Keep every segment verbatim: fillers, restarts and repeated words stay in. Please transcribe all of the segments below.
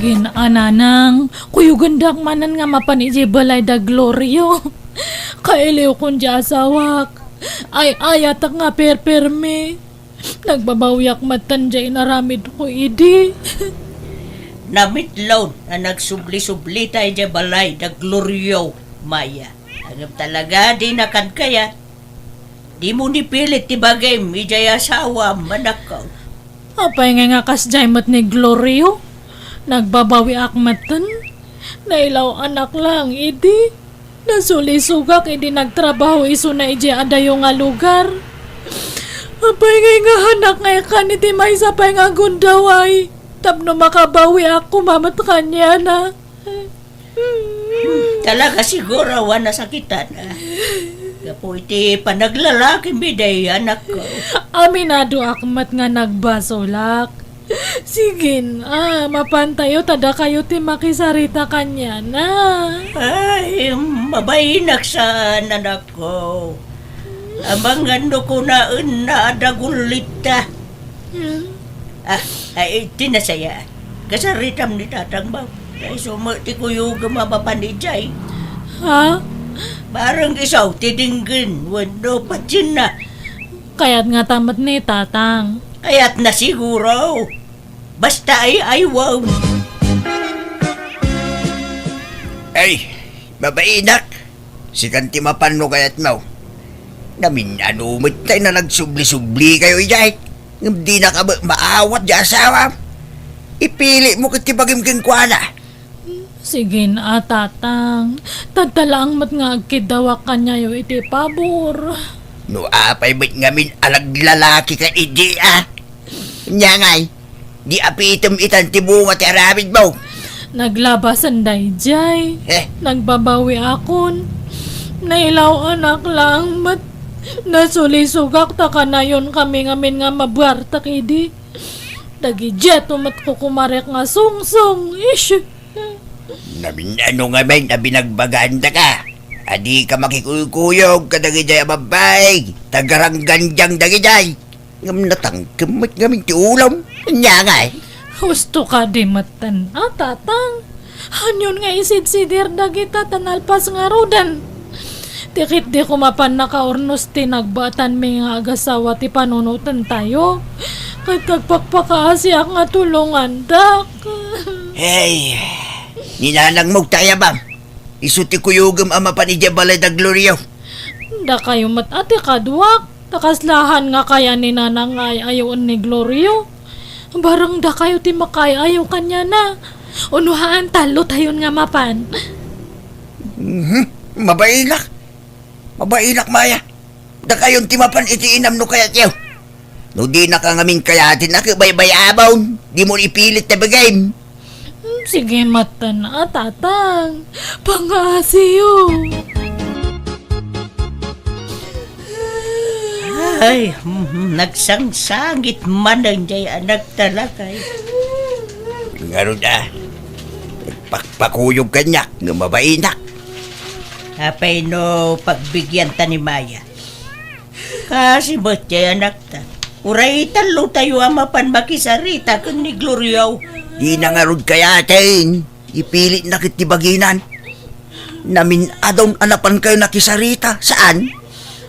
Ken a, nanang, kuyogendak manen nga mapan idiay balay da Glorio. Kailiwkon diay asawak. Ay-ayatek nga perpermi. Nagbabawiak metten diay inaramidko idi. Namitlaw a nagsubli-sublita idiay balay da Glorio, Maya. Ngem talaga, dina kad kayat. Dimo ni pilit ti bagim idiay asawam, anakko. Apay ngay nga kasdiay met ni Glorio? Nagbabawiak metten. Nailaw-anak laeng idi. Nasulisogak idi nagtrabaho isuna idiay adayo nga lugar. Apay ngay nga hanak nga ikkan iti maysa pay nga gundaway tapno makabawiak koma met kaniana. Talaga siguro a nasakitan, a. Gapu iti panaglalakim idiay anakko. Aminadoak met nga nagbasolak. Sige, a, mapantayo ta dakayo ti makisarita kaniana. Ay, mabainak saan, anakko. Amangan no kunaenna a dagulitta. Hmm? Ah, ay, ti nasaya. Kasaritam ni tatang mo. Ay, sumo ti kuyogem a mapan idiay. Ha? Barang isu ti denggen wenno patienna. Kayat ngata met ni tatang. Kayatna siguro. Basta ay-aywem. Ay, mabainak. Sikan ti mapan no kayatmo. Namin-ano met tay na nagsubli-subli kayo idiay. Ngem dinaka met maawat diay asawam. Ipilitmo ket ti bagim kenkuana. Sige a, tatang. Tadta laeng met nga agkiddawak kaniayo iti pabor. No apay met ngamin a naglalaki ka idi, a? Ania ngay, di apitem itan ti bunga ti aramidmo? Naglabasan daydiay. Eh? Nagbabawiakon. Nailaw-anak laeng met. Nasulisogak ta kanayonkami ngamin nga mabuartek idi. Dagidiato met kukumarek nga sungsong. Ish! Namin-ano ngamin a binagbagandaka? Adika makikuykuyog kadagidi a babbai, tagaranggandiang dagidi. Ngem natangkem met ngamin ti ulom. Ania ngay? Husto kadi metten a, tatang. Anion nga isidsidir dagita ta nalpas ngaruden? Ti ketdi koma mapan nakaurnos ti nagbaetanmi nga agasawa ti panunotentayo. Ket agpakpakaasiak nga tulongandak. Hey, ni nanangmo ti ayabam. Isu ti kuyogem a mapan idiay balay da Glorio. Dakayo met a ti kaduak, ta kaslahan nga kaya ni nanang nga ay-ayoen ni Glorio. Barang dakayo ti makaay-ayo kaniana. Uno haan, tallotayon nga mapan. Mhm. Mabainak. Mabainak, Maya. Dakayon ti mapan iti inam no kayatyo. No dinaka ngamin kayaten a, ket baybay-abon, dimo ipilit ti bagim. Hmm, sige metten a, tatang. Pangaasiyo. Ay, hmm, nagsangsangit manen diay anakta, lakay. Ngarud a, nagpakpakuyog kaniak no mabainak. Apay no pagbigianta ni Maya? Kaasi met diay anakta. Uray tallotayo a mapan makisarita ken ni Glorio. Dina ngarud kayaten. Ipilitna ket ti baginan. Namin-adon a napankayo nakisarita, saan?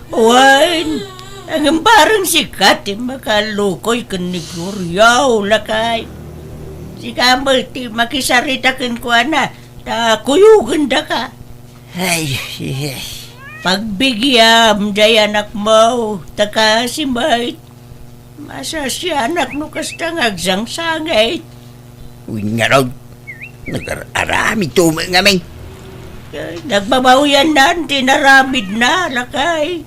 Wen, ngem bareng sika ti makalukoy ken ni Glorio, lakay. Sika met ti makisarita kenkuana, ta kuyogendaka. Ay, ay, ay. Pagbigiam diay anakmo, ta kaasi met. Masasianak no kasta nga agsangsangit. Wen ngarud, nagar-aramidto met ngamin. Ay, nagbabawiannan ti inaramidna, lakay.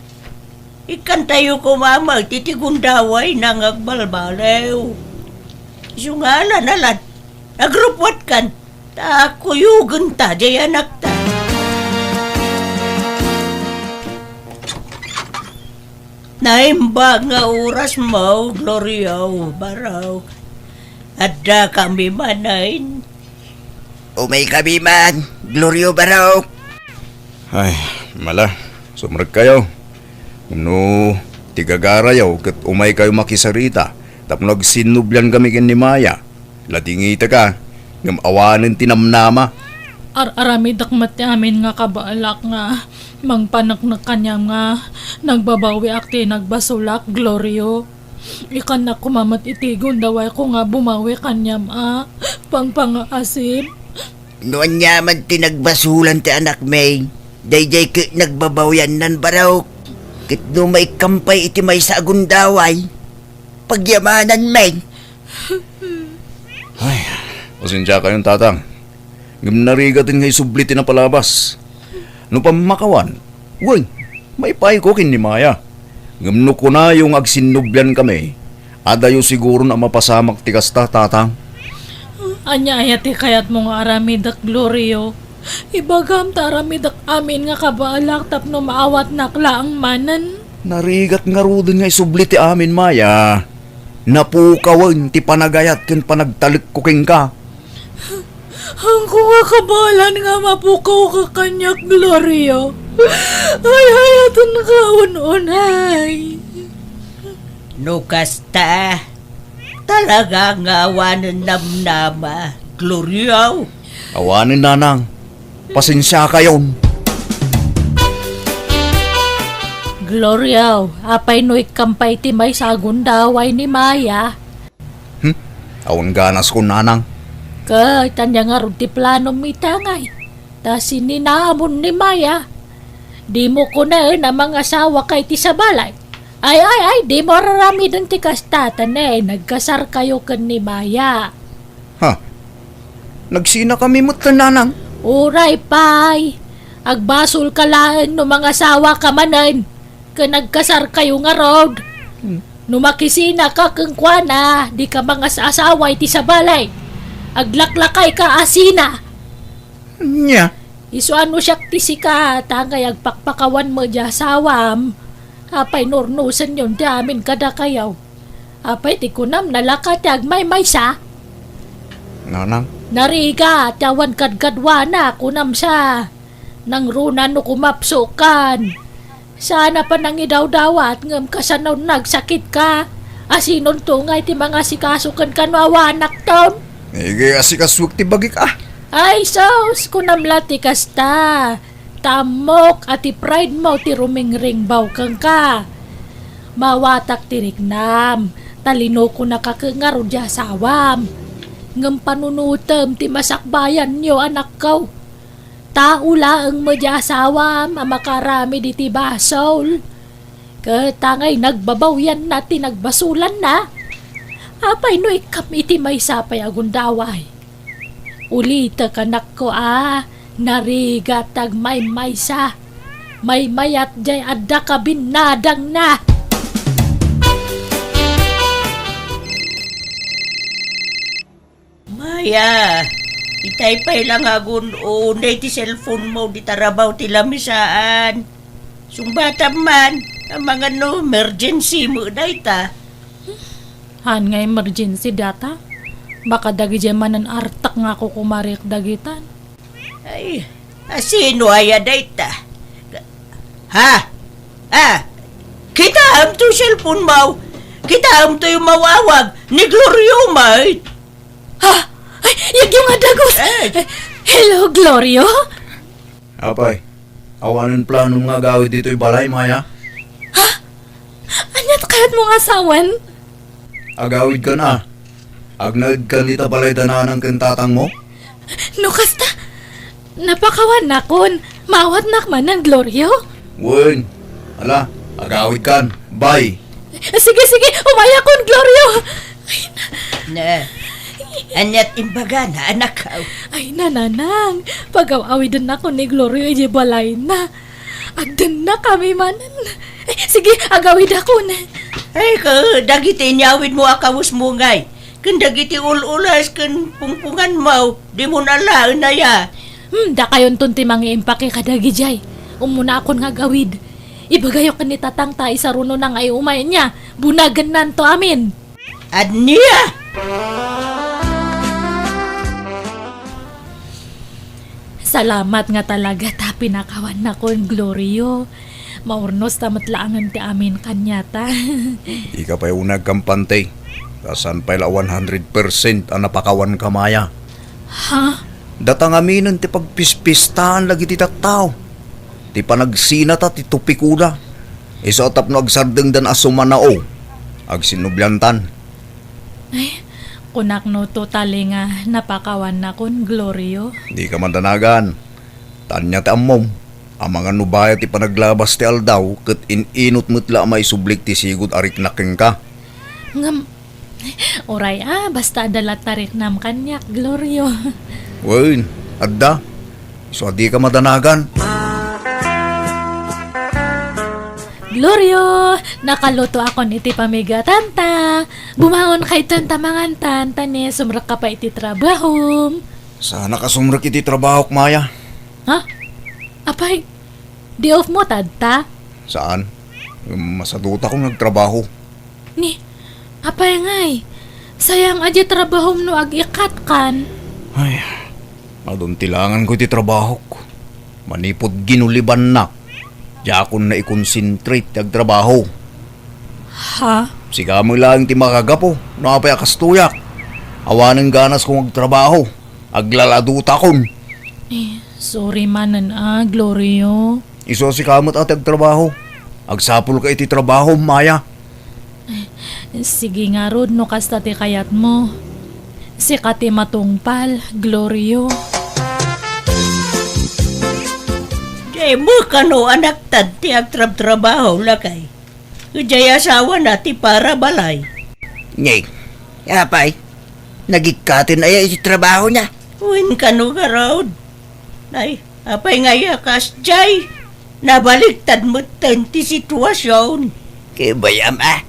Ikkantayo koma met iti gundawayna nga agbalbaliw. Isu nga alan-alan, agrupwatkan, ta kuyogenta diay anakta. Naimbag nga orasmo, Glorio, Barok. Addakami manen. Umaykami man, Glorio, Barok. Ay, mala, sumrekkayo. No ti gagarayo ket umaykayo makisarita tapno agsinnubliankami ken ni Maya, ladingitaka. Ngem awanen ti namnama. Ar-aramidek met ti amin nga kabaelak nga mangpaneknek kaniam nga nagbabawiak ti nagbasolak, Glorio. Ikannak koma met iti gundawayko nga bumawi kaniam a pangpangaasip. No aniaman ti nagbasolan ti anakmi, daydiay ket nagbabawiannan barok. Ket no maikkam pay iti maysa a gundaway, pagyamananmi. Ay, pasensiakayon, Tatang. Ngem narigaten nga isubli ti napalabas. No pammakawan, wen, maipayko ken ni Maya. Ngem no kunayo nga agsinnubliankami, adayo siguron a mapasamak ti kasta, Tatang. Ania aya ti kayatmo nga aramidek, Glorio? Ibagam ta aramidek amin nga kabaelak tapno maawatnak laeng manen. Narigat ngaruden nga isubli ti amin, Maya. Napukawen ti panagayat ken panagtalekko kenka. Haanko nga kabaelan nga mapukawka kaniak, Glorio. Ay-ayatenka un-unay. No kasta, talaga nga awanen namnama, Glorio. Awanen, Nanang. Pasensiakayon. Glorio, apay no ikkam pay ti maysa a gundaway ni Maya? Hmm? Awan ganaskon, Nanang. Ket ania ngarud ti planom ita ngay? Ta sininamon ni Maya. Dimo kunen a mangasawaka iti sabali. Ay, ay, ay, dimo ar-aramiden ti kasta, ta ne, nagkasarkayo ken ni Maya. Ha? Nagsinakami met, Nanang? Uray pay. Agbasolka laeng no mangasawaka manen ken nagkasarkayo ngarud. Hmm. No makisinaka kenkuana, dika mangas-asawa iti sabali. Aglaklakayka a sina. Nia? Isu a no siak ti sika, ta ngay agpakpakawan met diay asawam. Apay no urnosenyon ti amin kadakayo? Apay ti kunam, nalaka ti agmaymaysa? Nanang? Narigat ti awan kadkaduana, kunam sa. Nangruna no kumapsokan. Saan a panangidawdawat ngem kasano nagsakitka? Asinonto ngay ti mangasikaso kenka no awanakton? Naiga asikasuek ti bagik a. Ay sus, kunam la ti kasta. Ta ammok a ti pride mo ti rumingringbaw kenka. Mawatak ti riknam, ta linukonaka ket ngarud diay asawam. Ngem panunotem ti masakbayanyo, anakko. Tao laeng met diay asawam a makaaramid iti basol. Ket ta ngay nagbabawianna ti nagbasolanna. Apay no ikkam iti maysa pay a gundaway? Ulitek, anakko, a narigat ti agmaymaysa. Maymayat diay adda kabinnadangna. Maya, itay pay la nga agun-unay ti cellphone mo, di tarabaw ti lamisaan. Sungbatam man, amangan no emergency mo dayta. Haan nga emergency data? Baka dagidiay manen artek nga ako kumarik dagitan. Ay, asino aya dayta? Ha? Ah, kitaem to cellphone mo? Kitaem to yung mawawag ni Glorio, mate? Ha? Ay, yagyo nga dagus! Eh. Hello, Glorio? Apay, awanen planom nga agawid ditoy balay, Maya? Ha? Ania ti kayatmo nga sawen? Agawidkan a. Agnaedkan dita balay da nanang ken tatangmo? No kasta, napakawannakon. Maawatnak manen, Glorio? Wen. Ala, agawidkan. Bye. Sige, sige, umayakon, Glorio! Ay, na- Ne. Aniat imbagana, anak? Ay, nanang, pagaw-awidennakon ni Glorio idiay balayna. Agdennakami manen. Eh, sige, agawidakon. Ay, ka, dagiti inyawidmo a kawesmo ngay, ken dagiti ul-ulas ken pungpunganmo, dimon alaen aya. Hmm, dakayonton ti mangiimpake kadagidiay. Ummunakon nga agawid. Ibagayo ken ni Tatang ta isarunona nga ay umay nia, bunagennanto amin. Ania? Salamat nga talaga ta pinakawannakon, Glorio. Maurnos ta met laengen ti amin kaniata. Dika pay uneg kampante. Ta saan pay la one hundred percent a napakawanka, Maya. Ha? Data ngaminen ti pagpispistaen dagiti tattao. Ti panagsinata ti tupikoda. Isu a tapno agsardengdan a sumanao, agsinnubliantan. Ay, kunak no totally nga napakawannakon, Glorio. Dika madanagan. Tania ti ammom. Amangan no bayat ti panaglabas ti aldaw, ket in-inut met la a maisublik ti sigud a riknak kenka. Ngem, uray a, basta adda la tariknam kaniak, Glorio. Wen, adda. Isu a dika madanagan. Glorio, nakalutoakon iti pamigatanta. Bumangonka itan ta mangantan, ta ne, sumrekka pay iti trabahom. Saannak a sumrek iti trabahok, Maya. Ha? Apay, day off mo tatta? Saan. Masadutakon nga agtrabaho. Ni, apay ngay, sayang a di trabahom no ag-ikatkan. Ay, adun ti langanko iti trabahok. Manipud ginulibannak, diakon naikonsentrate ti agtrabaho. Ha? Sika met laeng ti makagapu no apay a kastoyak. Awanen ganasko nga agtrabaho. Aglaladutakon. Eh, sorry manen a, Glorio. Isu a sika met a ti agtrabaho. Agsapulka iti trabahom, Maya. Sige ngarud no kasta ti kayatmo. Sika ti matungpal, Glorio. Dimo kano anakta ti agtrabtrabaho, lakay. Idiay asawana ti para balay. Ni, apay, nagikkaten aya iti trabahona? Wen kano ngarud. Ay, apay nga aya kasdiay? Nabaliktad metten ti situasion. Ket bay-am a.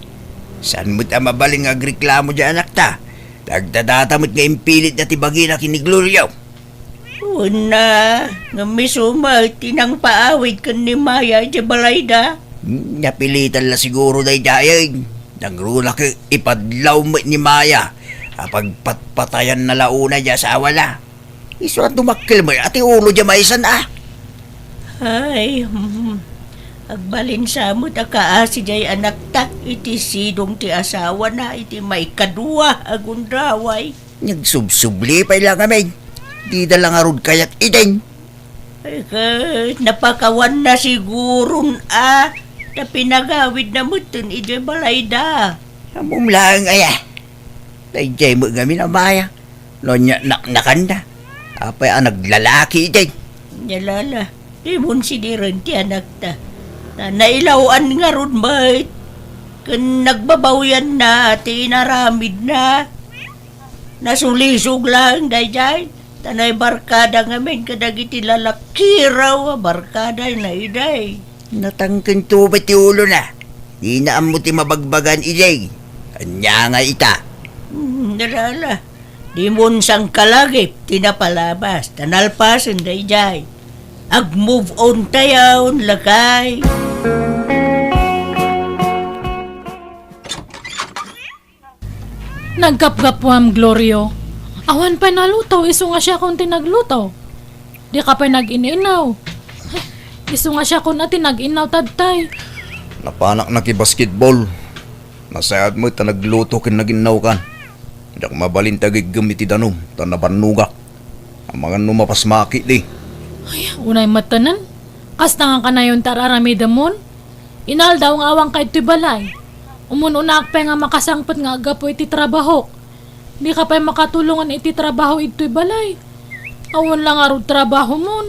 Saan met a mabalin nga agreklamo diay anakta? Ta agdadata met nga impilitda ti bagina ken ni Glorio. Wen a, ngem isu met ti nangpaawid ken ni Maya idiay balayda. Hmm, napilitan la siguro daydiay. Nangruna ket ipadlaw met ni Maya a pagpatpatayanna la unay diay asawana. Isu a dumakkel met a ti ulo diay maysan a. Ay, hmm. Agbalin sa met a kaasi diay anakta iti sidong ti asawana iti maikadua a gundaway. Nagsubsubli pay la ngamin. Dida la ngarud kayat idin. Ay, ket napakawanna siguron a, ta pinagawidna metten idiay balayda. Ammom laeng aya. Daydiay met ngamin a Maya. No ania naknakanna. Apay a naglalaki idin. Nia la, dimon sidiren ti anakta. Na, nailaw-an ngarud met. Ken nagbabawyanna ti inaramidna. Nasulisog laeng daydiay, ta naibarkada ngamin kadagiti lalakiraw a barkadana idiay. Natangken to met ti ulona. Dina ammo ti mabagbagan idiay. Ania nga ita? Hmm, ala, ala. Dimon sangkalagip ti napalabas, ta nalpasen daydiay. Ag-move on tayon, lakay. Naggapgapuam, Glorio. Awan pay naluto, isu nga siakon ti nagluto. Dika pay nag-in-inaw. Isu nga siakon a ti nag-inaw tattay. Napanak nakibasketball. Nasayaat met ta nagluto ken nag-innawkan. Diak mabalin ti agiggem iti danum, ta nabannogak. Amangan no mapasmaki di. Ay, unay met tanan. Kasta nga kanayon ti ar-aramidemon? Inaldaw nga awanka idtoy balay. Umun-unaak pay nga makasangpet nga aggapu iti trabahok. Dika pay makatulongan iti trabaho idtoy balay. Awan la ngarud trabahomon.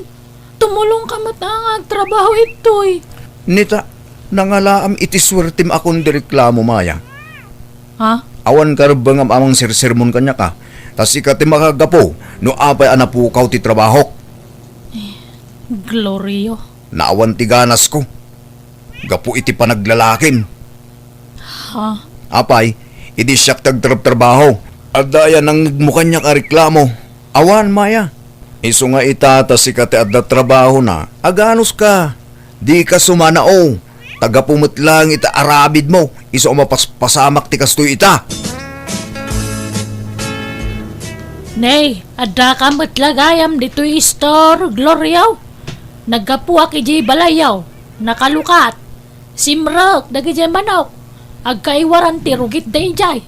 Tumulongka met a nga agtrabaho idtoy. Nita, nangalaam iti suertem a kundi reklamo, Maya. Ha? Awan karebbengam a mangsersermon kaniak a, ta sika ti makagapu no apay a napukaw ti trabahok. Glorio. Naawan ti ganasko. Gapu iti panaglalakim. Ha? Apay, idi siak ti agtrabtrabaho, adda aya nangngegmo kaniak a reklamo? Awan, Maya. Isu nga ita ta sika ti adda trabahona, aganuska. Dika sumanao. Ta gapu met laeng iti arabidmo, isu a mapaspasamak ti kastoy ita. Nay, addaka met la gayam ditoy istor, Glorio. Naggapuak idiay balayyo, nakalukat. Simrek dagidiay manok, agkaiwaran ti rugit daydiay.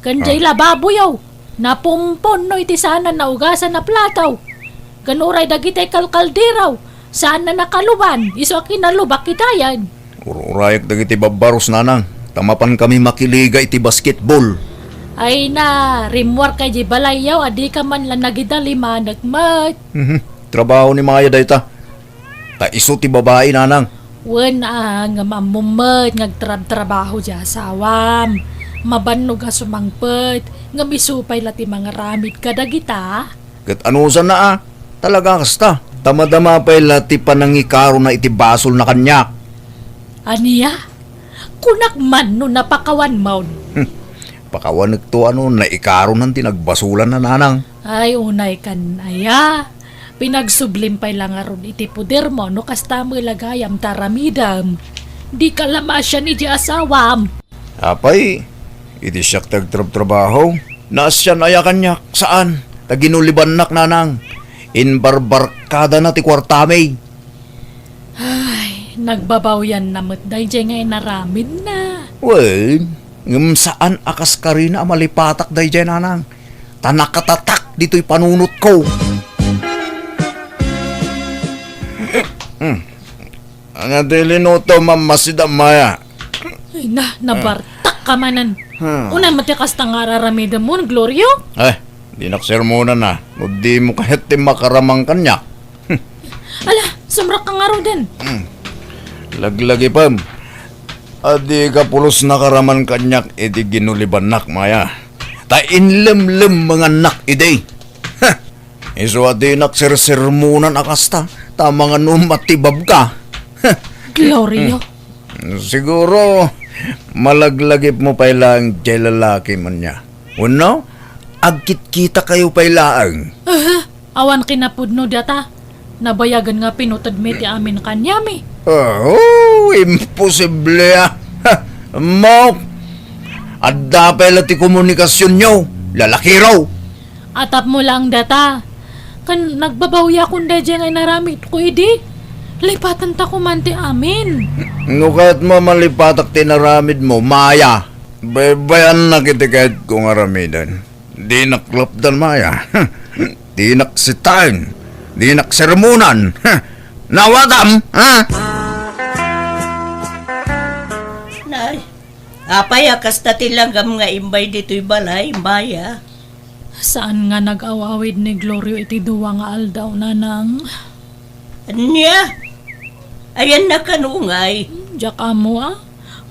Ken diay Ah. lababoyo, Napumponno iti saan a naugasan a plato. Ken uray dagiti kalkaldero, saan a nakaluban, isu a kinalubak itayen. Ur-urayak dagiti babbaros, nanang, ta mapankami makiliga iti basketball. Ay na, rimmuarka idiay balayyo a dika man la nagidalimanek met. Mhm. Trabaho ni Maya dayta. Ta isu ti babai, nanang. Wen a, ngem ammom met nga agtrabtrabaho ti asawam. Mabannog a sumangpet, ngem isu pay la ti mangaramid kadagita. Ket anusanna a, talaga kasta. Ta madama pay la ti panangikarona iti basolna kaniak. Ania? Kunak man no napakawanmon. Hmm. Pakawanekto a no naikaronan ti nagbasolanna, nanang. Ay, unay kan aya. Pinagsublim pay la ngarud iti podermo no kasta met la gayam ti aramidem. Dika la maasian iti asawam. Apay, iti siak ti agtrabtrabaho, naasian aya kaniak, saan, ta ginulibannak, nanang. Imbarbarkadana ti kuartami. Ay, nagbabawianna met daydiay nga inaramidna. Wen, ngem saan a kaskarina a malipatak daydiay, nanang. Ta nakatatak ditoy panunotko. Hmm. Ania ti linutom a masida, Maya? Ay na, nabartak ka manen. Hmm. Unay met ti kasta nga araramidem mo, Glorio? Eh, dinak sermonan a. No dimo kayat ti makaramang kaniak. Hmm. Ala, sumrekka ngaruden. Hmm. Laglagipem. A dika pulos nakaraman kaniak iti ginulibannak, Maya. Ta inlemlemmengannak idi. Heh! Isu a dinak sersermonan a kasta, ta mangano matibabka. Heh! Glorio. Hmm. Siguro, malaglagipmo pay laeng diay lalaki, ania. Wenno, agkitkitakayo pay laeng. Aha, awan kinapudno data. Nabayagen nga pinutedmi ti amin kaniami. Oh, imposible a. Ha, ammok. Adda pay la ti komunikasionyo, lalakiro. Atapmo laeng data. Ken nagbabawiakon daydiay nga inaramidko idi. Lipatenta koman ti amin. No kayatmo a malipatak ti inaramidmo, Maya. Baybayannak iti kayatko nga aramiden. Dinak lapdan, Maya. Dinak sitaen. Dinak sermonan. Nawatam, ha? Nay, apay a kasta ti langgam nga imbay ditoy balay, Maya? Saan nga nag-aw-awid ni Glorio iti dua nga aldaw, nanang? Ania? Ayanna kano ngay? Hmm, diak ammo a.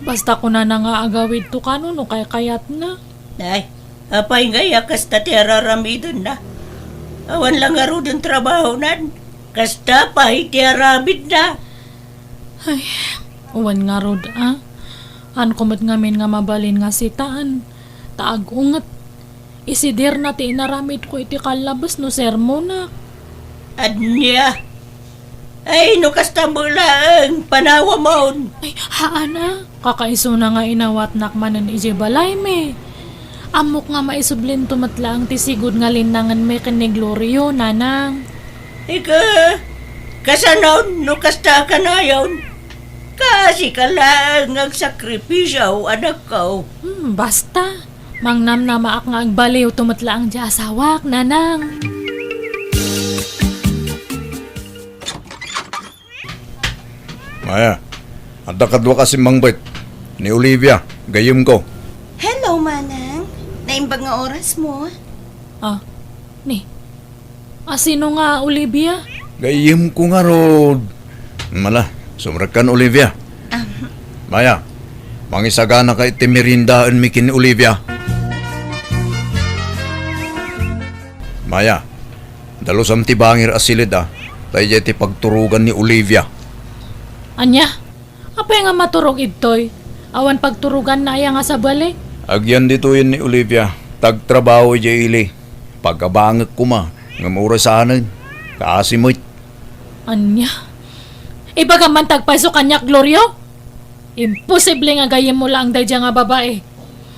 Basta kunana nga agawidto kano no kaykayatna. Ay, apay ngay a kasta ti araramidenna? Awan la ngaruden trabahonan. Kasta pay ti aramidna. Ay, wen ngarud a. Haanko met ngamin nga mabalin nga sitaen. Ta agunget. Isidirna ti inaramidko iti kallabes no sermonak. Ania? Ay, no kasta met laeng, panawamon. Ay, haan a. Kakaisuna nga inawatnak manen idiay balaymi. Ammok nga maisublinto met laeng ti sigud nga linnangenmi ken ni Glorio, nanang. Ika, kasanon no kasta a kanayon? Kaasika laeng nga agsakripisio, anakko. Hmm, basta. Mangnamnamaak nga agbaliwto met laeng ti asawak, nanang. Maya, adda kaduak a simmangbet. Ni Olivia, gayyemko. Hello, Manang. Naimbag nga orasmo. Ah, ni. A, sino nga Olivia? Gayyemko ngarud. Mala, sumrekkan, Olivia. Ah. Maya, mangisaganaka iti meriendaenmi ken ni Olivia. Maya, dalusam ti bangir a siled a, ta idiay ti pagturogan ni Olivia. Ania? Apay nga maturog idtoy? Awan pagturoganna aya nga sabali? Agyan ditoyen ni Olivia, ta agtrabaho idiay ili. Pag-abangek koma, ngem uray saanen, kaasi met. Ania? Ibagam man ti agpayso kaniak, Glorio? Imposible nga gayyemmo laeng daydiay nga babai.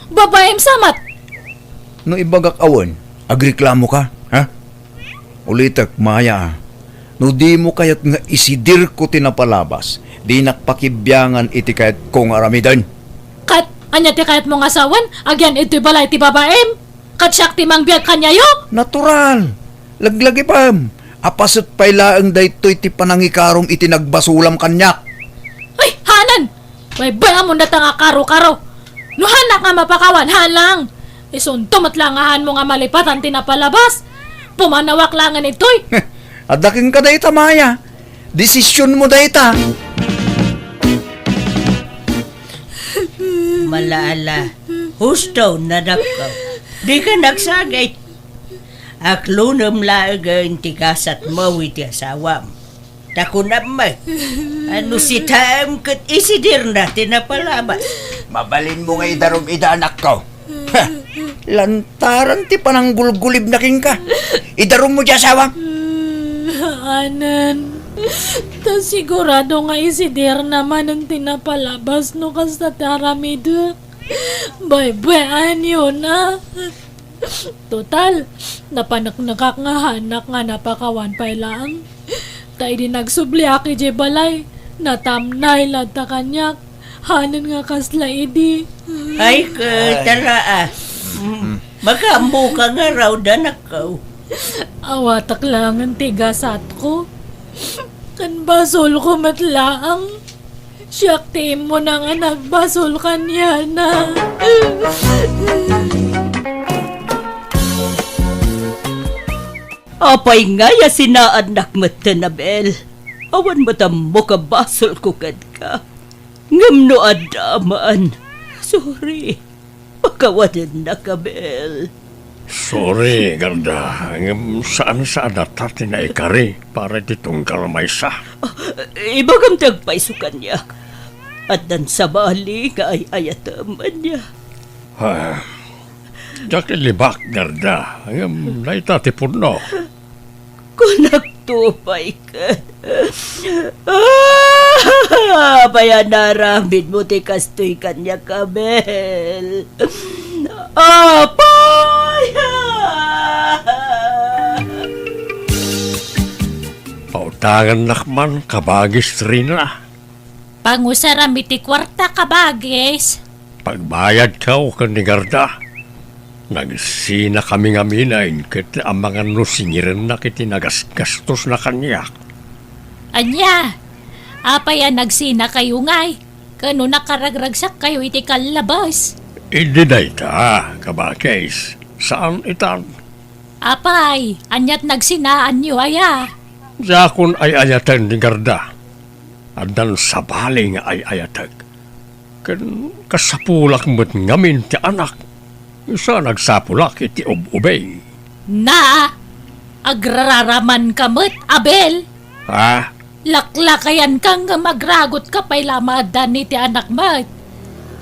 Babaim sa met! No ibagak a wen, agreklamoka, ha? Ulitek, Maya, a. No dimo kayat nga isidirko ti napalabas, dinak pakibiangan iti kayatko nga aramiden. Ket ania ti kayatmo nga sawen? Agyan idtoy balay ti babaim? Ket siak ti mangbiag kaniayo? Natural. Laglagipem. Apaset pay laeng daytoy ti panangikarom iti nagbasulam kaniak. Ay, hanan! Baybay-amon dayta nga karo-karo. No haanak nga mapakawan, haan lang. Isunto met la nga haanmo nga malipatan ti napalabas. Pumanawak laengen ditoy. Adda kenka dayta, Maya. Desisionmo dayta. Mala, ala, husto, anakko. Dika nagsagit. Aklonem laengen ti gasatmo iti asawam. Ta kunam met, a no sitaem ket isidirna ti napalabas. Mabalinmo nga idarum ida, anakko. Ha! Lantaran ti pananggulgulibna kenka. Idarummo ti asawam. Anen, ta sigurado nga isidirna manen ti napalabas no kasta ti aramidek. Baybay-anyona. Total, napaneknekak nga haanak nga napakawan pay laeng. Ta idi nagsubliak idiay balay, natamnay latta kaniak. Hanen nga kasla idi. Ay, ket, ala, a. Mm. Makaammoka ngarud, anakko. Awatek laengen ti gasatko. Ken basolko met laeng. Siak ti immuna nga nagbasol kaniana. Apay ngay a sinaannak metten, Abel? Awan met ammok a basolko kenka. Ngem no adda man, sorry. Pakawanennak, Abel. Sorry, Garda, ngem saan-saannata ti naikari para iti tunggal maysa. Ah, ibagam ti agpayso kaniak. Addan sabali nga ay-ayatem, ania? Ah, diak ilibak, Garda, ngem dayta ti pudno. Kunakto pay ket. Ah, apay a naaramidmo ti kastoy kaniak, Abel? Apay! Pautangannak man, kabagis Rina. Pangusaram iti kuarta, kabagis. Pagbayadko ken ni Garda, nagsinakami ngamin ket amangan no singirennak iti nagasgastosna kaniak. Ania? Apay a nagsinakayo ngay? Ken no nakaragragsakkayo iti kallabas? Idi dayta, kabagis, saan itan. Apay, aniat nagsinaanyo aya? Diakon ay-ayaten ni Garda. Addan sabali nga ay-ayatek. Ken kasapulak met ngamin ti anak. Isu a nagsapulak iti ub-ubing. Na, agrararamanka met, Abel. Ha? Laklakayanka ngem agragutka pay la maaddan iti anak met.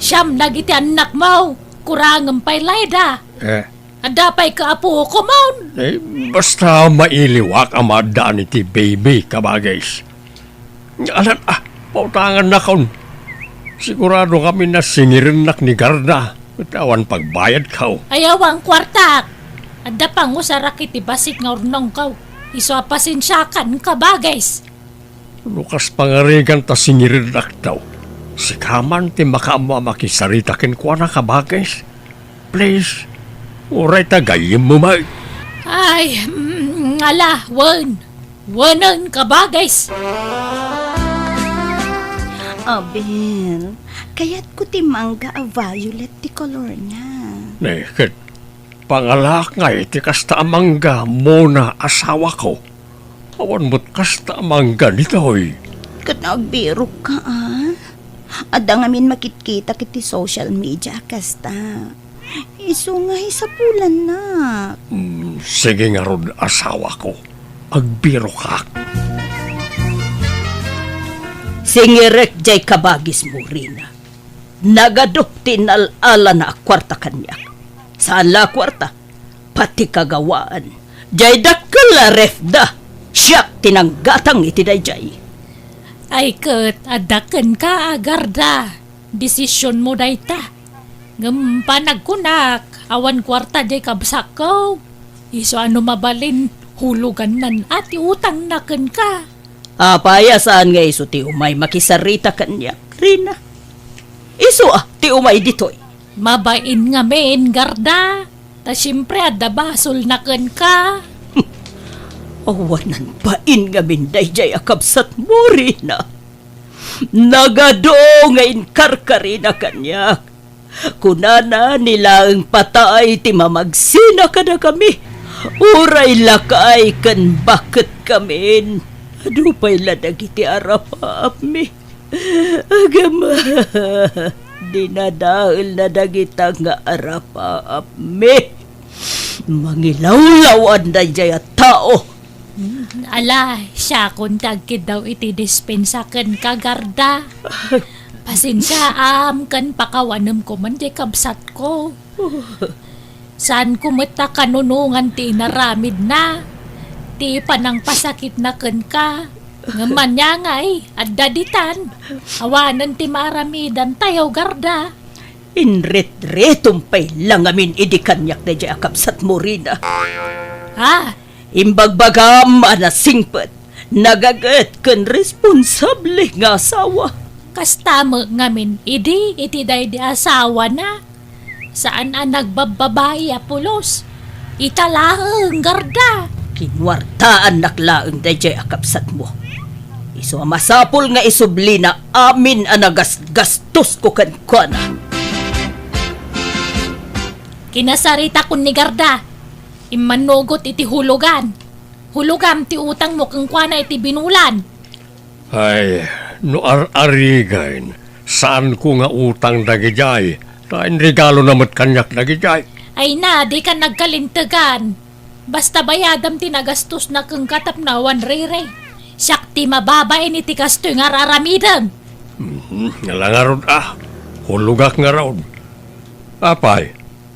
Siam dagiti annakmo, kurangem pay layda. Eh. Adda pay kaapukomon. Eh, basta mailiwak a maaddan iti baby, kabagis. Alan, ah, pautangannakon. Sigurado ngamin a singirennak ni Garda, ket awan pagbayadko. Ay, awan kuartak. Adda pangusarak iti bassit nga urnongko. Isu a pasensiakan, kabagis. No kas pangarigan ta singirennak daw, sika man ti makaammo a makisarita kenkuana, kabagis. Please, uray ta gayyemmo met. Ay, mm, ala, wen. Wenen, kabagis. Abel, kayatko ti mangga a violet ti kolorna. Ne, ket pangalaak ngay ti kasta a mangga, Mona, asawako. Awan met kasta a mangga ditoy. Ket agbirokka, a? Adda ngamin makitkitak iti social media a kasta. Isu nga isapulannak. Mm, sige ngarud, asawako. Agbirokak. Singirek jay kabagismo, Rina. Nagadu ti inal-alana a kuarta kaniak. Saan la a kuarta, pati kagawaan. Jay dakkel a refda, siak ti nanggatang iti dayjay. Ay ket, adda kenka, Garda. Desisionmo dayta. Ngem panagkunak, awan kuarta jay kabsatko. Isu a no mabalin, hulugannan a ti utangna kenka. Apay a saan nga isu ti umay makisarita kaniak, Rina? Isu a ti umay ditoy. Mabain ngamin, Garda. Ta siempre, adda basolna kenka. Awanan bain ngamin daydiay a kabsatmo, Rina. Nagadu nga inkarkarina kaniak. Kunana, ni laeng patay ti mamagsina kadakami. Uray lakay ken baketkamin. Adu pay la dagiti arapaapmi. Agama, dinadaelna dagita nga arapaapmi. Mangilawlawan daydiay a tao. Hmm, ala, siakon ti agkiddaw iti dispensa kenka, Garda. Pasensiaam ken pakawanem koman diay kabsatko. Saanko met a kanunongan ti inaramidna, ti panangpasakitna kenka. Ngem ania ngay, adda ditan. Awanen ti maaramidantayo, Garda. Inritritmo pay la ngamin idi kaniak daydiay a kabsatmo, Rina. Ha? Imbagbagam a nasingpet, nagaget ken responsable nga asawa. Kasta met ngamin idi iti daydi asawana. Saan a nagbabbabai a pulos. Ita laeng, Garda. Kinuartaannak laeng daydiay a kabsatmo. Isu a masapul nga isublina amin a nagasgastosko kenkuana. Kinasaritakon ni Garda. Immanugot iti hulugan. Hulogam ti utangmo kenkuana iti binulan. Ay, no ar-arigen, saanko nga utang dagidiay, ta inregalona met kaniak dagidiay. Ay na, dika nagkalintegan. Basta bayadam ti nagastosna kenka tapno awan riri. Siak ti mababain iti kastoy nga ar-aramidem. Mhm, ala ngarud a, hulogak ngarud. Apay,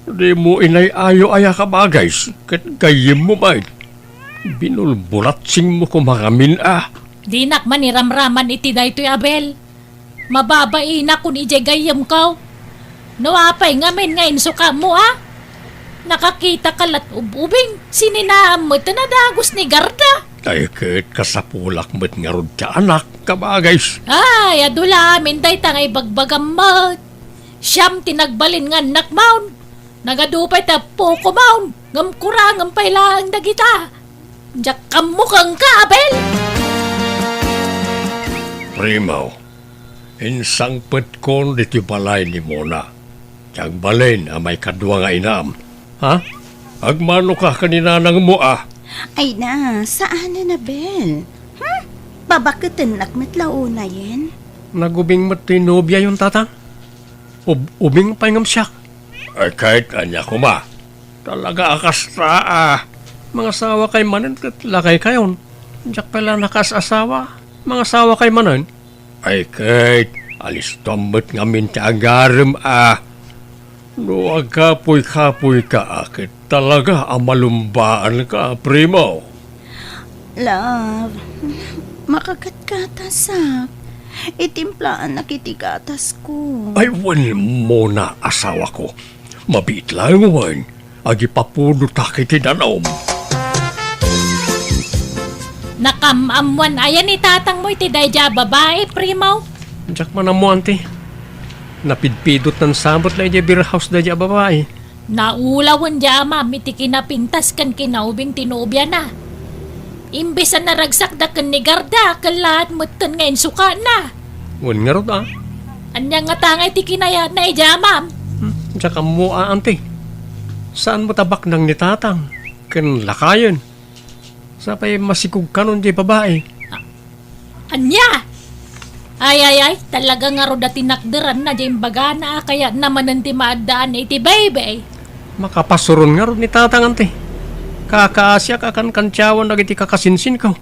dimo inay-ayo aya kabagays, ket gayyemmo met. Binulbulatsingmo koma ngamin a. Dinak maniramraman iti daytoy, Abel. Mababainak kun idiay gayyemko. No apay ngamin nga insukaammo a? Nakakitaka la't ub-ubing, sininaam met a dagus ni Garda. Ay ket kasapulak met ngarud ti anak, kabagays. Ay, adu la amin dayta nga ibagbagam met. Siam ti nagbalin nga annakmon. Nagadu pay ti appokomon, ngem kurangem pay laeng dagita. Diak ammo kenka, Abel! Primo, insangpetkon ditoy balay ni Mona. Ti agbalin a maikadua nga inam. Ha? Agmanoka ken ni nanangmo a? Ay na, saanen, Abel. Hmm? Babaketennak met la unayen. Nagubing met ti nobiayon, Tatang. Ub-, ubing pay ngem siak. Ay, ket ania koma? Talaga a kasta a. Mangasawakay manen ket lakaykayon. Diak pay la nakaas-asawa. Mangasawakay manen. Ay, ket alistoam met ngamin ti agarem a. No agkapuy-kapuyka a ket talaga a malumbaanka, Primo. Love, makagatgatasak. Itimplaannak iti gatasko. Ay, wen, Mona, asawako. Mabiit laeng wen. Agipapudotak iti danum. Nakam-ammoan aya ni tatangmo iti daydiay a babai, Primo? Diak man ammo, Auntie. Napidpidotnan sa met la idiay beer house daydiay a babai. Naulawen di amam iti kinapintas ken kinaubing ti nobiana. Imbes a naragsakda ken ni Garda, kellaat metten nga insukana. Wen ngarud a. Ania ngata ngay ti kinayatna idiay amam? Hmm, diak ammo a, Auntie. Saan met a baknang ni Tatang ken lakayen. Sapay masikog kanon diay babai. Ania? Ay, ay, ay, talaga ngarud a tinakderanna diay imbagana a kayatna manen ti maaddaan iti baybay. Makapasuron ngarud ni Tatang, Auntie. Kakaasiak a kankantiawan dagiti kakasinsinko.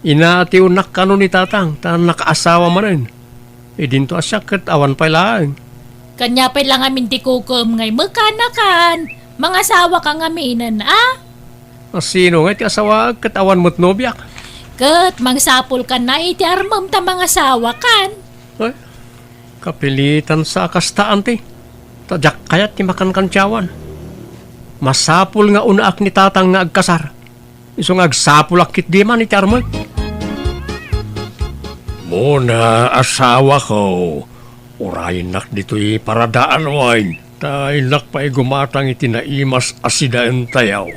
Inaatiwnak kano ni Tatang ta nakaasawa manen. Idinto a siak ket awan pay laeng. Kaniapay la ngamin ti kukuem nga immekanakan? Mangasawaka ngaminen, a? A, sino ngay ti asawaek ket awan met nobiak? Ket mangsapulkan a iti armem ta mangasawakan. Ay, kapilitan sa a kasta, Auntie. Ta diak kayat ti makankantiawan. Masapul nga unaak ni Tatang nga agkasar. Isu nga agsapulak ketdi man iti armek. Mona, asawako, urayennak ditoy paradaan wen. Ta innak pay gumatang iti naimas a sidaentayo.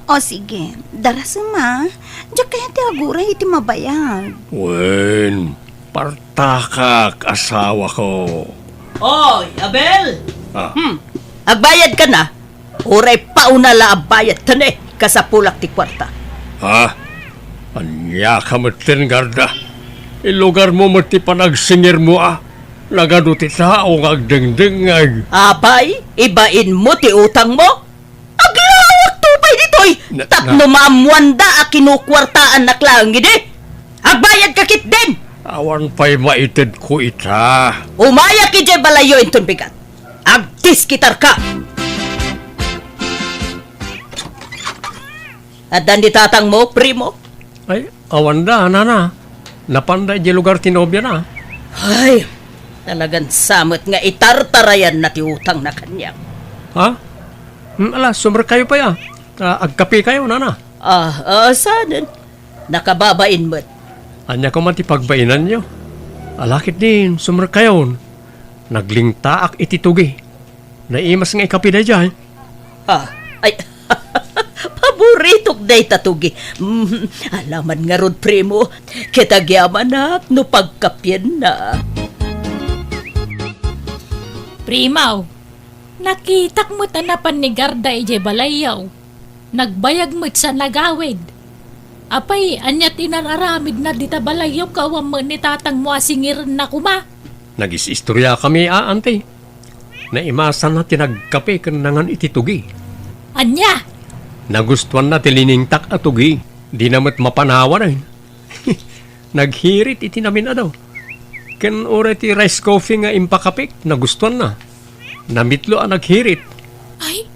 O sige, darasem a. Diak kayat ti aguray iti mabayag. Wen, partakak, asawako. Oy, Abel! Ah. Hmm, agbayadka na? Uray pauna la a bayad, ta ne, kasapulak ti kuarta. Ha? Ania ka metten, Garda? Ilugarmo met ti panagsingirmo a. Nagadu ti tao nga agdengdengngeg. Apay, ibainmo ti utangmo? Aglawakto pay ditoy. Na, tapno na- maammoanda a kinukuartaannak laeng idi. Agbayadka ketdin. Awan pay maitedko ita. Umayak idiay balayyo inton bigat. Agdiskitarka. Addan ni tatangmo, primo? Ay, awanda, nana. Napanda idiay lugar ti nobiana. Ay, talagan sa met nga itartarayanna ti utangna kaniak. Ha? Hmm, ala, sumrekkayo pay a. Ta agkapekayo, nana. Ah, ah, sanen? Nakababain met. Ania koma ti pagbainanyo? Ala ketdin, sumrekkayon. Naglingtaak iti tugi. Naimas nga ikapi daydiay. Ah, ay, paboritok dayta tugi. Mm, alaman ngarud, primo, ket agyamanak no pagkapienna. Primaw, nakitak met a napan ni Garda idiay balayyo. Nagbayag met sa nagawid. Apay, ania ti inar-aramidna dita balayyo, awan met ni tatangmo a singirenna koma? Nagis-istoriakami a, anti. Naimasanna ti nagkape ken nangan iti tugi. Ania? Nagustuanna ti liningtak a tugi. Dina met mapanawan, ay. Naghirit iti namin-adu. Ken uray ti rice coffee nga impakapek, nagustuanna. Namitlo a naghirit. Ay,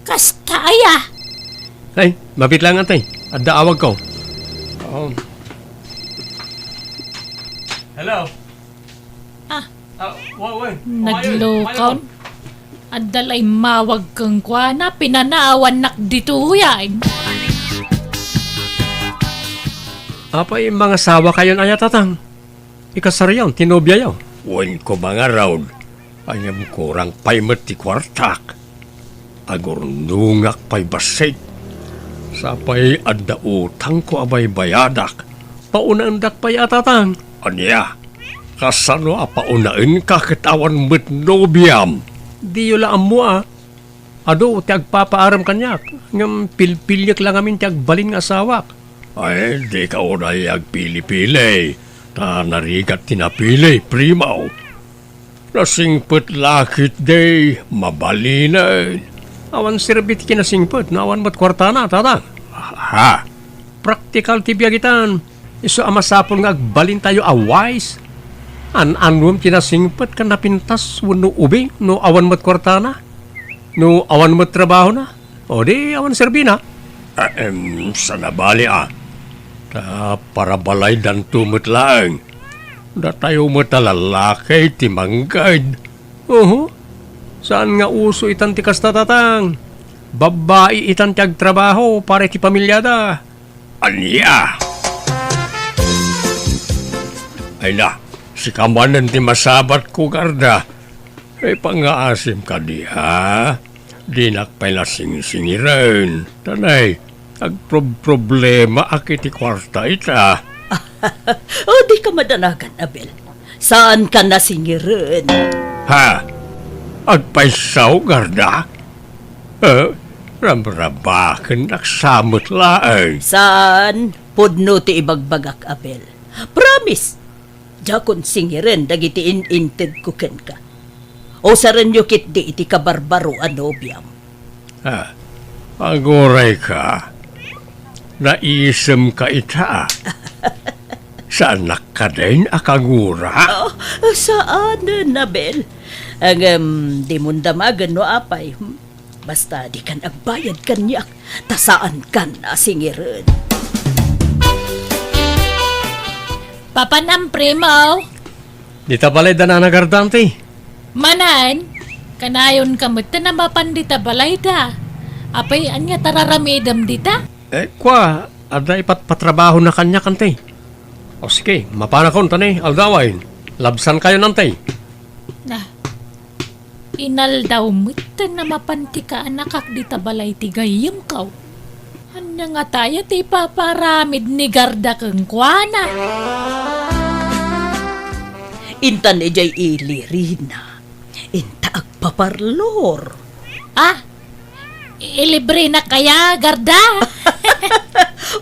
kasta aya? Ay, mabiit laeng, anti. Adda awagko. Um. Hello? Ah. Ah, wa-, wa-, Naglukaw. Adda la immawag kenkuana, pinanawannak ditoyen. Apay, mangasawakayon aya, tatang? Ikasaryon ti nobiayo. Wen koma ngarud, ngem kurang pay met ti kuartak. Agurnongak pay bassit. Sapay adda utangko a baybayadak. Paunaendak pay a, tatang. Ania? Kasano a paunaenka ket awan met nobiam? Diyo la ammo a. Adu ti agpapaarem kaniak, ngem pilpiliek la ngamin ti agbalin nga asawak. Ay, dika unay agpili-pili, ta narigat ti napili, primo. Nasingpet la ketdi, mabalinen. Awan serbi ti kinasingpet no awan met kuartana, tatang. Ha? Praktikal ti biag itan. Isu a masapul nga agbalintayo a wise. An-anuem ti nasingpet ken napintas wenno ubing no awan met kuartana? No awan met trabahona? O di awan serbina? Ahem, saan a bali a. Ta parabalaydanto met laeng. Datayo met a lalaki ti manggad. Uhu. Saan nga uso itan ti kasta, tatang. Babbai itan ti agtrabaho para iti pamiliada. Ania? Ay na, sika manen ti masabatko, Garda. Ay, pangngaasim kadi, ha? Dinak pay nasingsingiren. Tanay, agprob-problema ak iti kuarta ita. O, dika madanagan, Abel. Saanka nasingiren. Ha? Agpaysaw, Garda? Eh, ramrabakennak sa met laeng. Saan? Pudno ti ibagbagak, Abel. Promise! Diakon singiren dagiti in-intedko kenka. Usarenyo ketdi iti kabarbaro a nobiam. Ah, agurayka? Naisemka ita. Saannak kadin a kagura? Oh, saanen, Abel. Ngem, dimon damagen no apay. Hmm? Basta dikan agbayad kaniak, ta saankan a singiren. Papanam, primo. Dita balay da Nana Garda, anti. Manen, kanayonka met ta mapan dita balayda. Apay, ania ti ar-aramidem dita? Eh, kua, adda ipatpatrabahona kaniak, anti. O sige, mapanakon ta ni, aldawen. Labsankayon, anti. Na. Inaldaw metten a mapan ti kaanakak dita balay ti gayyemko. Ania ngata aya ti ipaparamid ni Garda kenkuana? Intan idiay ili, Rina. Inta agpaparlor. Ah, ilibrenak aya, Garda?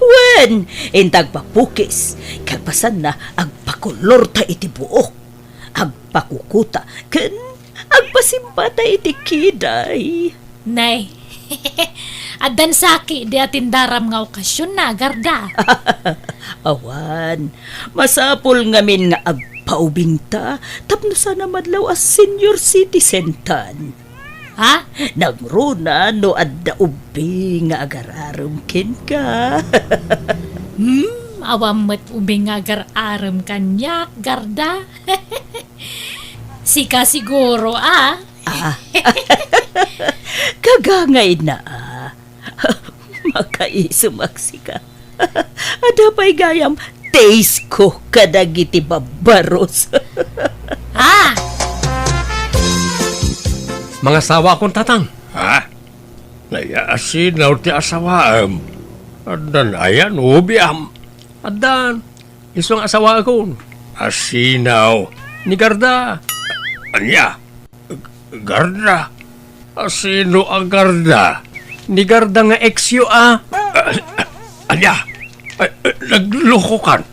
Wen, inta agpapukis. Kalpasanna, agpakolorta iti buok. Agpakukuta, ken agpasimbata iti kiday. Nay, addan saki di atindaram nga okasionna, Garda. Awan, masapul ngamin nga agpaubingta tapno saan a madlaw a senior citizen tan. Ha? Nangruna no adda ubing nga agar-arem kenka. Hmm, awan met ubing nga agar-arem kaniak, Garda. Sika siguro, ah. Ah. Kagangayna, ah. Makaisumak sika. Adda pay gayam taste ko kadagiti babbaros. Ah! Mangasawakon, Tatang. Ha? Naiyaasinaw ti asawaem. Addan aya no biam? Addan. Isu nga asawaekon. Asinaw? Ni Garda. Ania? Garda? Asino a Garda? Ni Garda nga ex-yo a. Ah, ania? Ay, ay, naglokokan.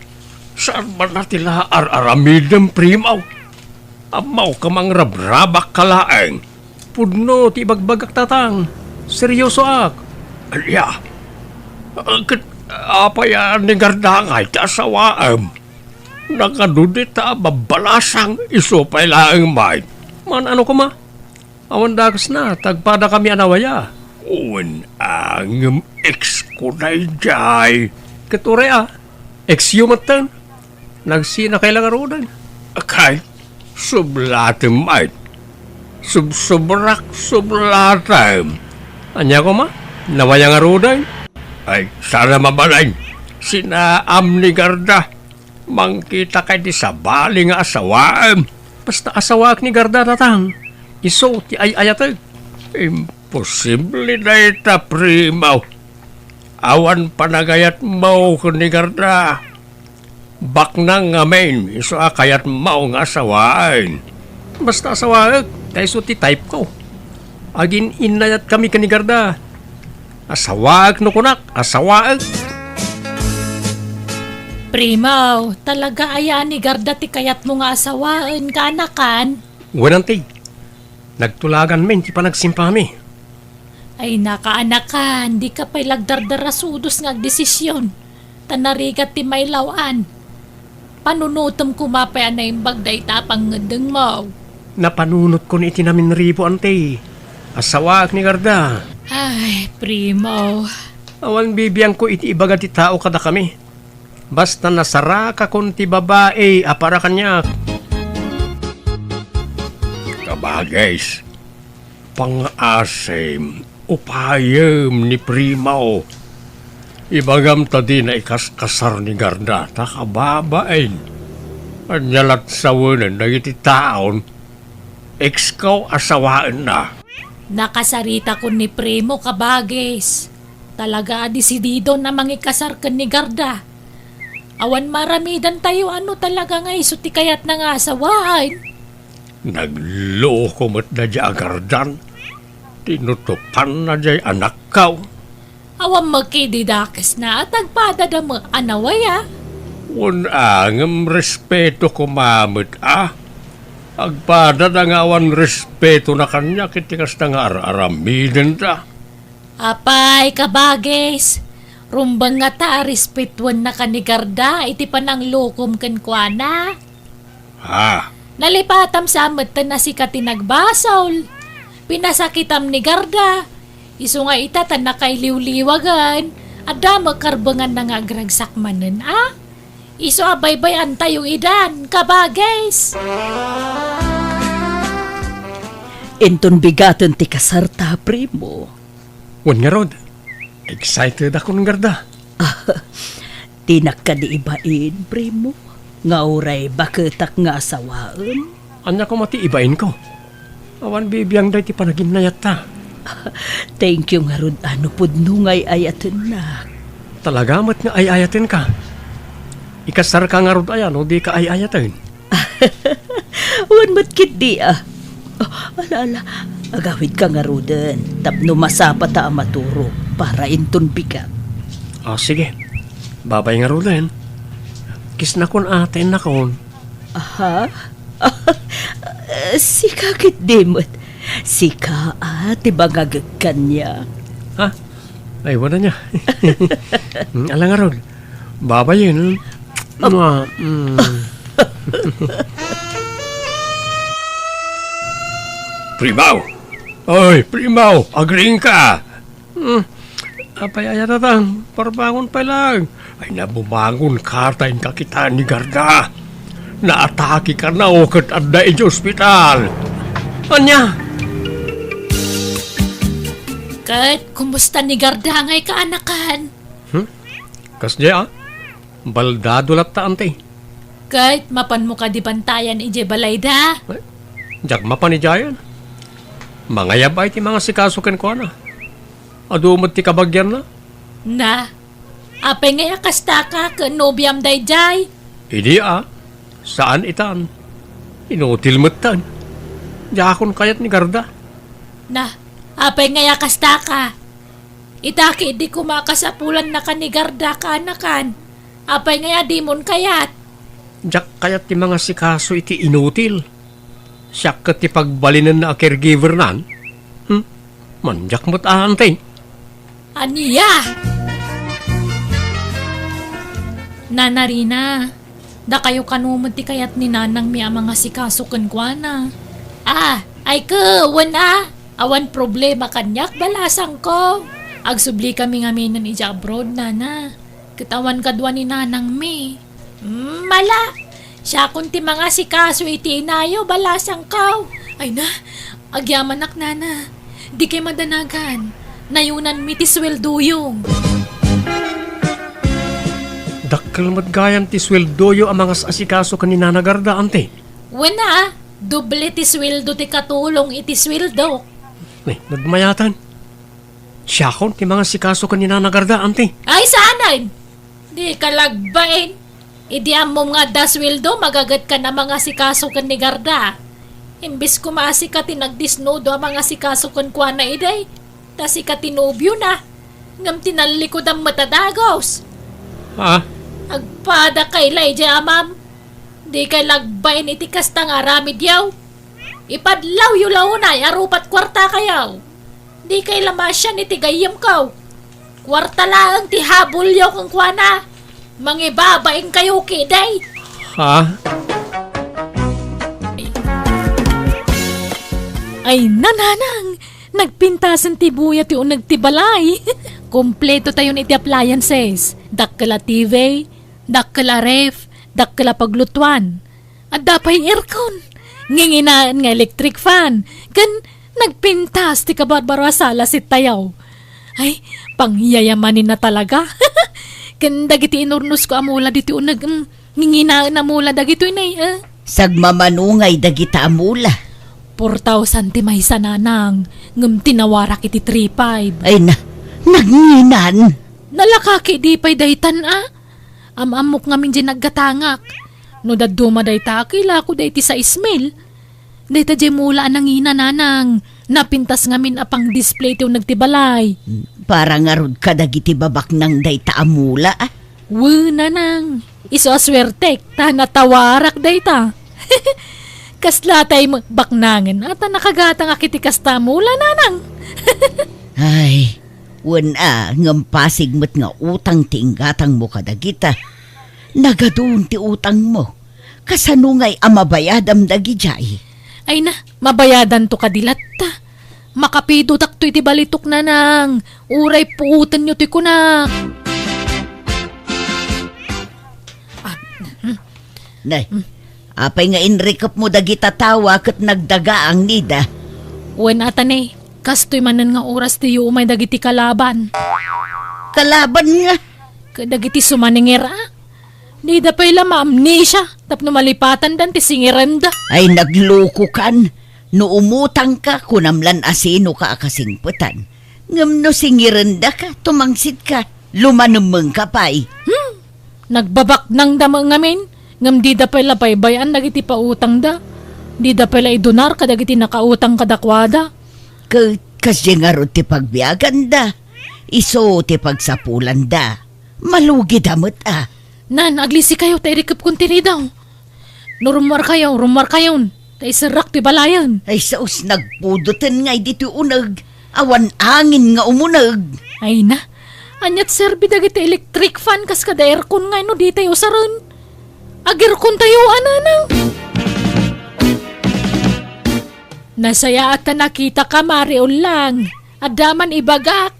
Saan man a ti la ar-aramidem, Primo? Ammok a mangrabrabak ka laeng. Pudno ti ibagbagak, Tatang. Seryosoak. Ania? Ah, ket apay a ni Garda ngay ti asawaem? Nakadudi ta babbalasang isu pay laeng met. Man-ano koma? Awan dakesna, tagpadakami a nawaya. Wen a ngem ex ko daydiay. Ket uray a, ex-yo metten. Nagsinakay la ngaruden. Kay, sublatem met. Subsubrak, sublatem. Ania koma? Nawaya ngaruden? Ay, saan a mabalin. Sinaam ni Garda. Mangkitak iti sabali nga asawaem. Basta asawaek ni Garda, Tatang. Isu ti ay-ayatek. Imposible dayta, Primo. Awan panagayatmo ken ni Garda. Baknang ngamin, isu a kayatmo nga asawaen. Basta asawaek, ta isu ti type ko. Agin-innayatkami ken ni Garda. Asawaek no kunak, asawaek. Primo, talaga aya ni Garda ti kayatmo nga asawaen, kaanakan? Wen, anti. Nagtulaganmin ti panagsimpami. Ay, nakaanakan, dika pay la agdardarasudos nga agdesision. Ta narigat ti mailaw-an. Panunotem koma pay a naimbag dayta a pangngeddengmo. Napanunotkon iti naminribo, anti. Asawaek ni Garda. Ay, Primo. Awan bibiangko iti ibaga ti tao kadakami. Basta nasarakakon ti babai a para kaniak. Kabagis, pangaasim, upayem ni Primo. Ibagam ta dina ikaskasar ni Garda ta kababain. Ania lat sawenen dagiti taon, ex ko a sawaenna. Nakasaritakon ni Primo, kabagis. Talaga a desididon a mangikasar ken ni Garda. Awan maaramidantayo a no talaga nga isu ti kayatna nga asawaen. Nagloko met daydiay a Gardan. Tinutopanna diay anakko. Awan met idi dakesna a tagpadada met a nawaya. Wen a, ngem respeto koma met a. Agpadada nga awan respetona kaniak iti kasta nga ar-aramidenda. Apay, kabagis, rumbeng ngata a respetuennaka ni Garda iti pananglokom kenkuana. Ha? Nalipatam sa metten a sika ti nagbasol. Pinasakitam ni Garda. Isu nga ita ta nakailiwliwagan. Adda met karbenganna nga agragsak manen, a? Isu a baybay-antayo idan, kabagis. Inton bigaten ti kasarta, Primo. Wen ngarud, excited akon, Garda. Dinak kadi ibain, Primo, nga uray baketak nga asawaem? Ania koma ti ibainko? Awan bibiangda iti panaginnayatta. Thank you ngarud a no pudno nga ay-ayatennak. Talaga met nga ay-ayatenka. Ikasarka ngarud aya no dika ay-ayaten. Wen met ketdi a. Oh, ala, ala. Agawidka ngaruden tapno masapata a maturog para inton bigat. Ah, sige. Babay ngaruden. Kisnakon a, tainnakon. Aha? Sika ketdi met. Sika a ti mangagek kaniak. Ha? Ay, wala niya. Mm, ala ngarud. Babayen. Mua, mm. Primaw! Oy, Primaw! Agriingka! Hmm. Apay aya tatang? Parbangon pay laeng. Ay, nabumangon ka ta inka kitaan ni Garda. Naatake kano ket adda iti ospital. Ania? Ket kumusta ni Garda ngay kaanakan? Hmm? Kasdiay a? Baldado latta, anti. Ket mapanmo kadi bantayan idiay balayda? Ay, diak mapan idiayen. Mangayab ay ti mangasikaso kenkuana. Adu met ti kabagianna. Na, apay ngay a kastaka ken nobiam daydiay? Idi a, saan itan. Inutil metten. Diakon kayat ni Garda. Na, apay ngay a kastaka? Ita ketdi koma a kasapulannakan ni Garda kaanakan. Apay ngay a dimon kayat? Diak kayat ti mangasikaso iti inutil. Siak ket ti pagbalinenna a caregiver nan. Hmm? Mandiak met a, anti. Ania? Nana Rina, dakayo kano met ti kayat ni nanangmi a mangasikaso kenkuana? Ah, ay ket, wen a. Awan problema kaniak, balasangko. Agsublikamin ngamin idiay abroad, nana. Ket awan kadua ni nanangmi. Mm, mala. Siakon ti mangasikaso iti inayo, balasangko. Ay na, agyamanak, nana. Dikay madanagan. Nayonanmi ti sueldoyo. Dakkel met gayam ti sueldoyo a mangas-asikaso ken ni Nana Garda, anti. Wen a, doble ti sueldo ti katulong iti sueldok. Ay, nagmayatan. Siakon ti mangasikaso ken ni Nana Garda, anti. Ay, saanen? Dika lagbain. Idi ammom nga adda sueldo, magagetka a mangasikaso ken ni Garda. Imbes koma a sika ti nagdisnudo a mangasikaso kenkuana idi, ta sika ti nobiona, ngem tinallikudam met a dagus. Ha? Agpadakay la idiay amam. Dikay lagbain iti kasta nga aramidyo. Ipadlawyo la unay a rupat kuartakayo. Dikay la masian iti gayyemko. Kuarta laeng ti habulyo kenkuana. Mangibabainkayo ketdi. Ha? Ay, nananang! Nagpintasen ti buya ti uneg ti balay. Kompleto tayon iti appliances. Dakkel a T V, dakkel a ref, dakkel a paglutuan. Adda pay aircon. Nginginaen nga electric fan. Ken nagpintas ti kabarbaro a sala set tayo. Ay, pangyayamanen na talaga. Ken dagiti inurnosko a mula ditoy uneg, mm, nginginaen a mula dagitoy nay, eh. Sagmamano ngay dagita a mula. Four thousand ti maysa, nanang, ngem tinawarak iti three five. Ay na, nagnginan. Nalaka ketdi pay daytan a. Am-ammok ngamin diay naggatangak. No dadduma dayta, kailako dayta sais mil. Dayta diay mula a nangina, nanang. Napintas ngamin a pang-display ti uneg ti balay. Para ngarud kadagiti babaknang dayta a mula, a? Wen, nanang. Isu a suertek, ta natawarak dayta. Kasla tay baknangen, a ta nakagatangak iti kasta a mula, nanang. Ay, wen a, ngem pasig met nga utang ti inggatangmo kadagita. Nagadun ti utangmo. Kasano ngay a mabayadam dagidiay? Ay na, mabayadanto kadi latta. Makapidotakto iti balitok, nanang. Uray puotenyo ti kunak. Ah, hmm. Nay, apay nga inrikepmo dagita tawa ket nagdagaang nida? Wen a ta ne, kastoy manen nga oras ti umay dagiti kalaban. Kalaban nga? Kadagiti sumanenger a. Dida pay la maamnesia tapno malipatandan ti singerenda. Ay, naglukokan. No umutangka, kunam lan a sinoka a kasingpetan. Ngem no singirendaka, tumangsitka, lumanemmengka pay. Hmm, nagbabaknangda met ngamin, ngem dida pay la baybay-an dagiti pautangda. Dida pay la idunar kadagiti nakautang kadakuada. Ket kasdiay ngarud ti pagbiaganda, isu ti pagsapulanda. Malugida met a. Nan, aglisikayo ta irikepkon ti ridaw. No rummuarkayo, rummuarkayon, ta iserrak ti balayen. Ay, sus, nagpudoten ngay ditoy uneg. Awan angin nga umuneg. Ay na, aniat serbi dagiti electric fan kas kada aircon ngay no ditay usaren? Agirkon tayo, a nanang. Nasayaat ta nakitaka, Mari Ullang. Adda man ibagak.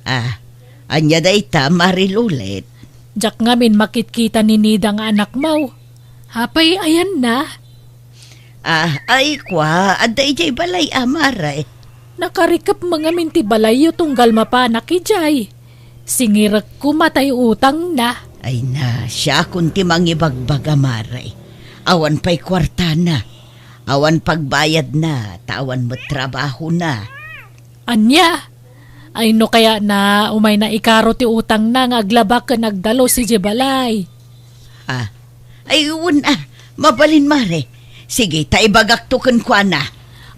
Ah, ania dayta, Mari Lulet? Diak ngamin makitkita ni Nida nga anakmo. Apay, ayanna? Ah, ay, kua, adda idiay balay, a, Mari. Nakarikep met ngamin ti balayyo tunggal mapanak idiay. Singirek koma tay utangna. Ay na, siakon ti mangibagbaga, Mari. Awan pay kuartana. Awan pagbayadna, ta awan met trabahona. Ania? Ay, no kayatna, umayna ikaro ti utangna nga aglaba ken agdalus idiay balay. Ah, ay, wen a, mabalin, Mari. Sige, ta ibagakto kenkuana.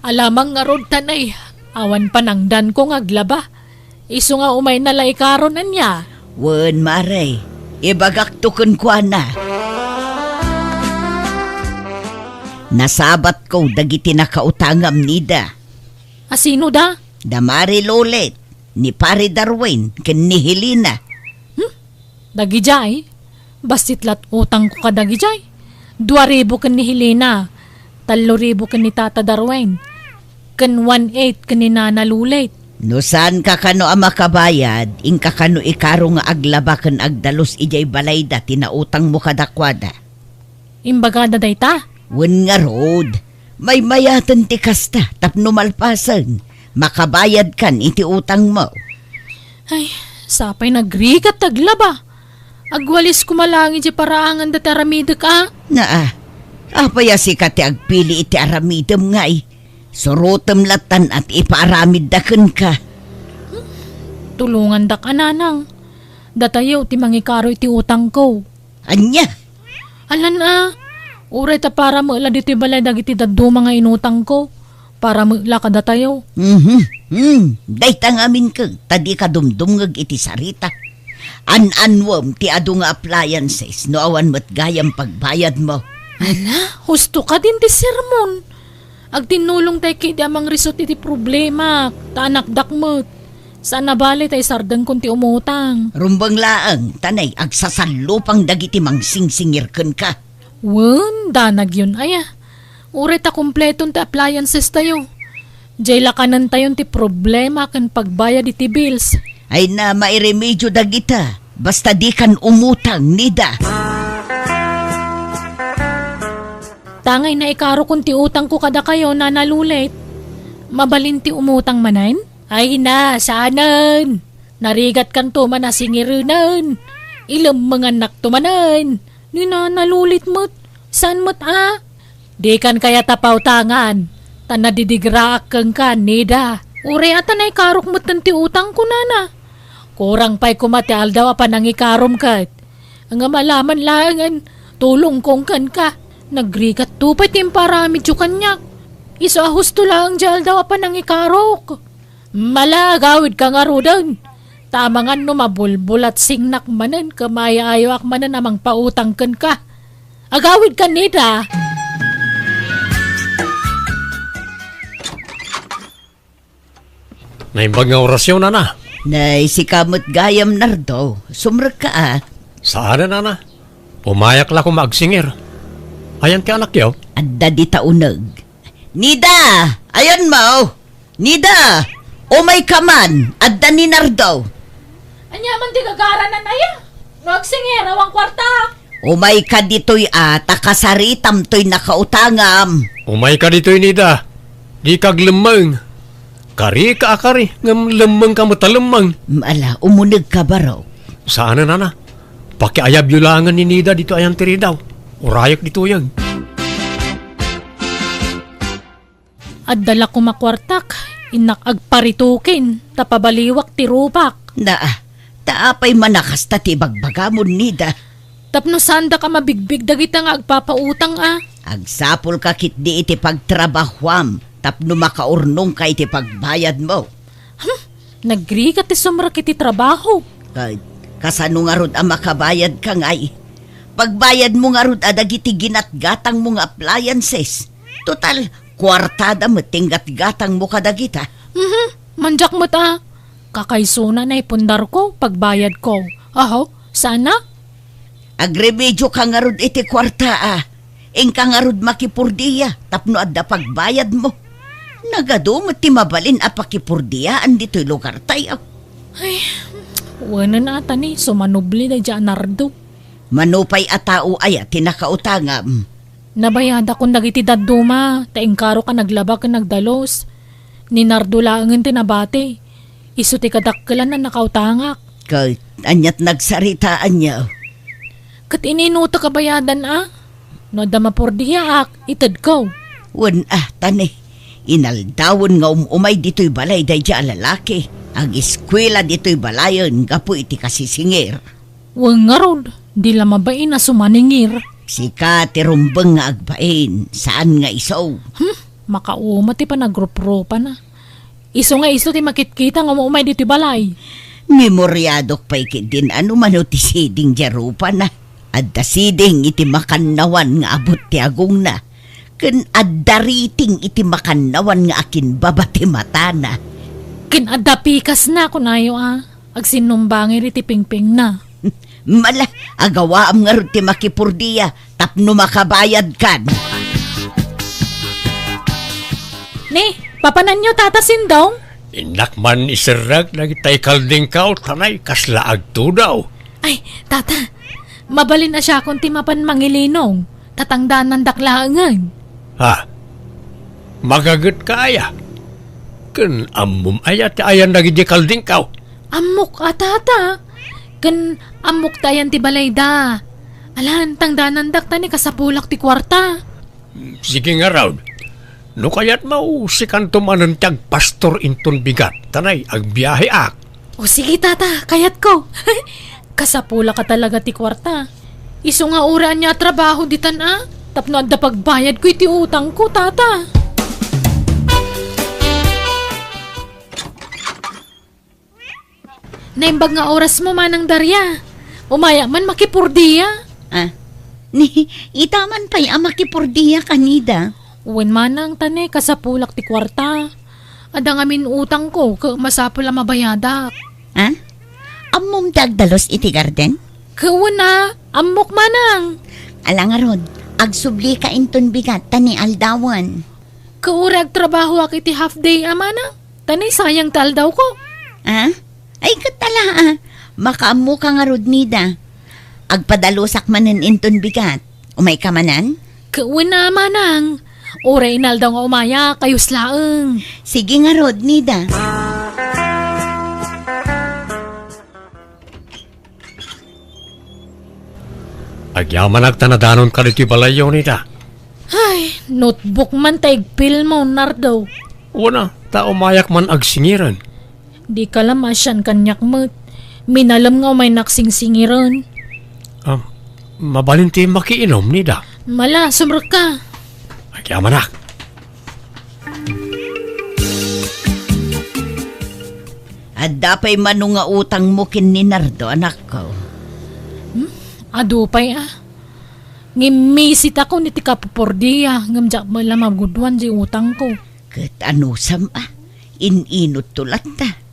Alamang ngarud, Tanay, awan panangdanko nga aglaba. Isu nga umayna la ikaron, ania? Wen, Mari, ibagakto kenkuana. Nasabatko dagiti nakautangam, Nida. A sino da? Da Mari Lulet, ni Pari Darwin, ken ni Helena. Hmm? Dagidiay? Bassit la't utangko kadagidiay. Dua ribu ken ni Helena, tallo ribu ken ni Tata Darwin, ken one eight ken ni Nana Lulet. No saanka kano a makabayad, inka kano ikaro nga aglaba ken agdalus idiay balayda ti nautangmo kadakuada. Imbagada dayta? Wen ngarud, maymayaten ti kasta tapno malpasen, makabayadkan iti utangmo. Ay, sapay nagrigat ti aglaba. Agwalis koma laeng idiay paraangan dati aramidek a. Naa, apay a sika ti agpili iti aramidem ngay? Surotem lattan a ti ipaaramidda kenka. Tulongandak a nanang. Datayo ti mangikaro iti utangko. Ania? Alan a, uray ta para met la ditoy balay dagiti dadduma nga inutangko. Para met la kadatayo. Mhm. Hmm. Dayta ngamin ket ta dika dumdumngeg iti sarita. An-annuem ti adu nga appliances no awan met gayam pagbayadmo. Ala, husto kadin ti sermon. Agtinnulong tay ketdi a mangrisut iti problema, ta anakdak met. Saan a bale ta isardengkon ti umutang. Rumbeng laeng, Tanay, agsasallupang dagiti mangsingsingir kenka. Wen, danagyon aya. Uray ta kompleton ti appliances tayo. Diay lakanentayon ti problema ken pagbayad iti bills. Ay na, mairemedio dagita. Basta dikan umutang, Nida. Tangay naikarokon ti utangko kadakayo, Nana Lulet. Mabalin ti umutang manen? Ay na, saanen. Narigatkanto man a singirenen. Ilemmengannakto manen. Ni Nana Lulet met. Saan met a? Dikan kayat a pautangan. Ta nadidigraak kenka, Nida. Uray a ta naikarok metten ti utangko, Nana. Kurang pay koma ti aldaw a panangikarom ket. Ngem alaman laengen, tulongkon kenka. Nagrigatto pay ti imparamidyo kaniak. Isu a husto laeng diay aldaw a panangikarok. Mala, agawidka ngaruden. Ta amangan no mabulbulatsingnak manen ken maayaayawak manen a mangpautang kenka. Agawidka, Nida. Naimbag nga orasyo, Nana. Nay, sika met gayam, Nardo. Sumrekka a. Saan a, Nana. Umayak la koma agsingir. Ayan ti anakyo? Adda dita uneg. Nida! Ayanmo! Nida! Umayka man! Adda ni Nardo! Ania man ti gagaranan aya? No agsingir, awan kuarta. Umayka ditoy a, ta kasaritam toy nakautangam. Umayka ditoy, Nida. Dika aglemmeng. Karika a kari, ngem lemmengka met a lemmeng. Mm, ala, umunegka, barok. Saan a, Nana. Pakiayabyo laengen ni Nida ditoy ayan ti ridaw. Urayek ditoyen. Adda la koma kuartak, innak agparitukin, ta pabaliwak ti rupak. Naa, ta apay man a kasta ti ibagbagamon, Nida? Tapno saandak a mabigbig dagita nga agpapautang a. Agsapulka ketdi iti pagtrabahuam, tapno makaurnongka iti pagbayadmo. Hmm, nagrigat ti sumrek iti trabaho. Ka-, kasano ngarud a makabayadka ngay? Pagbayadmo ngarud a dagiti ginatgatangmo nga appliances. Total, kuartada met ti inggatgatangmo kadagita. Mhm, mandiak met a. Kakaysona naipundarko, pagbayadko. Aho, sana? Agremedioka ngarud iti kuarta a. Inka ngarud makipurdia tapno adda pagbayadmo. Nagadu met ti mabalin a pakipurdiaan ditoy lugartayo. Ay, wenen a ta ni, sumanubli daydiay a Nardo. Mano pay a tao aya ti nakautangam? Nabayadakon dagiti dadduma, ta inkarok a naglaba ken nagdalus. Ni Nardo laengen ti nabati. Isu ti kadakkelan a nakautangak. Ket aniat nagsaritaanyo? Ket ininutek a bayadan a. No adda mapurdiaak, itedko. Wen a, ta ni, inaldawen nga um-umay ditoy balay daydiay a lalaki. Agiskuela ditoy balayen gapu iti kasisingir. Wen ngarud, di la mabain a sumaningir. Sika ti rumbeng nga agbain, saan nga isu. Hmm, makauma ti panagruprupana. Isu nga isu ti makitkita nga um-umay ditoy balay. Memoriadok pay ketdin a no mano ti siding diay rupana. Adda siding iti makannawan nga abut ti agongna, ken adda riting iti makannawan nga akinbaba ti matana. Ken adda pikasna, kunayo a. Agsinnumbangir iti pingpingna. Mala, agawaam ngarud ti makipurdia tapno makabayadkan. Ni, papananyo, Tata Sindong? Innak man iserrek dagiti kaldingkaw, tanay kasla agtudaw. Ay, Tata, mabalin a siakon ti mapan mangilinong. Tatangdanandak laengen. Ha? Magagetka aya? Ken ammom aya ti ayan dagiti kaldingkaw? Ammok a, Tata. Ken ammok ti ayan ti balayda. Alan, tangdanandak ta ni kasapulak ti kuarta. Sige ngarud. No kayatmo, sikanto manen ti agpastor inton bigat, tanay agbiaheak. O sige, Tata, kayatko. Kasapulak a talaga ti kuarta. Isu nga uray ania a trabaho ditan a, tapno adda pagbayadko iti utangko, Tata. Naimbag nga orasmo, Manang Daria. Umayak man makipurdia. Ah, ni, ita man pay a makipurdia kanida. Wen, Manang, ta ni, kasapulak ti kuarta. Adda ngamin utangko, ket masapul a mabayadak. Ah? Ammom ti agdalus iti garden? Ket wen a, ammok, Manang. Ala ngarud, agsublika inton bigat ta ni aldawen. Ket uray agtrabahoak iti half day a, Manang. Ta ni sayang ti aldawko. Ah? Ay, ket ala, ah. Makaammoka ngarud, Nida. Agpadalusak manen inton bigat. Umayka manen? Ket wen a, Manang. Uray inaldaw nga umaya, kayus laeng. Sige ngarud, Nida. Agyamanak ta nadanonka ditoy balayyo, Nida. Ay, notebook man ta igpilmo, Nardo. Wen a, ta umayak man agsingiren. Dika la maasian kaniak met. Minalem nga umaynak singsingiren. Ah, mabalin ti makiinom, Nida. Mala, sumrekka. Agyamanak. Adda pay mano nga utangmo ken ni Nardo, anakko? Hmm? Adu pay a. Ngem misitakon iti kapupordia, ngem diak met la magudoan diay utangko. Ket anusam a, in-inutto latta.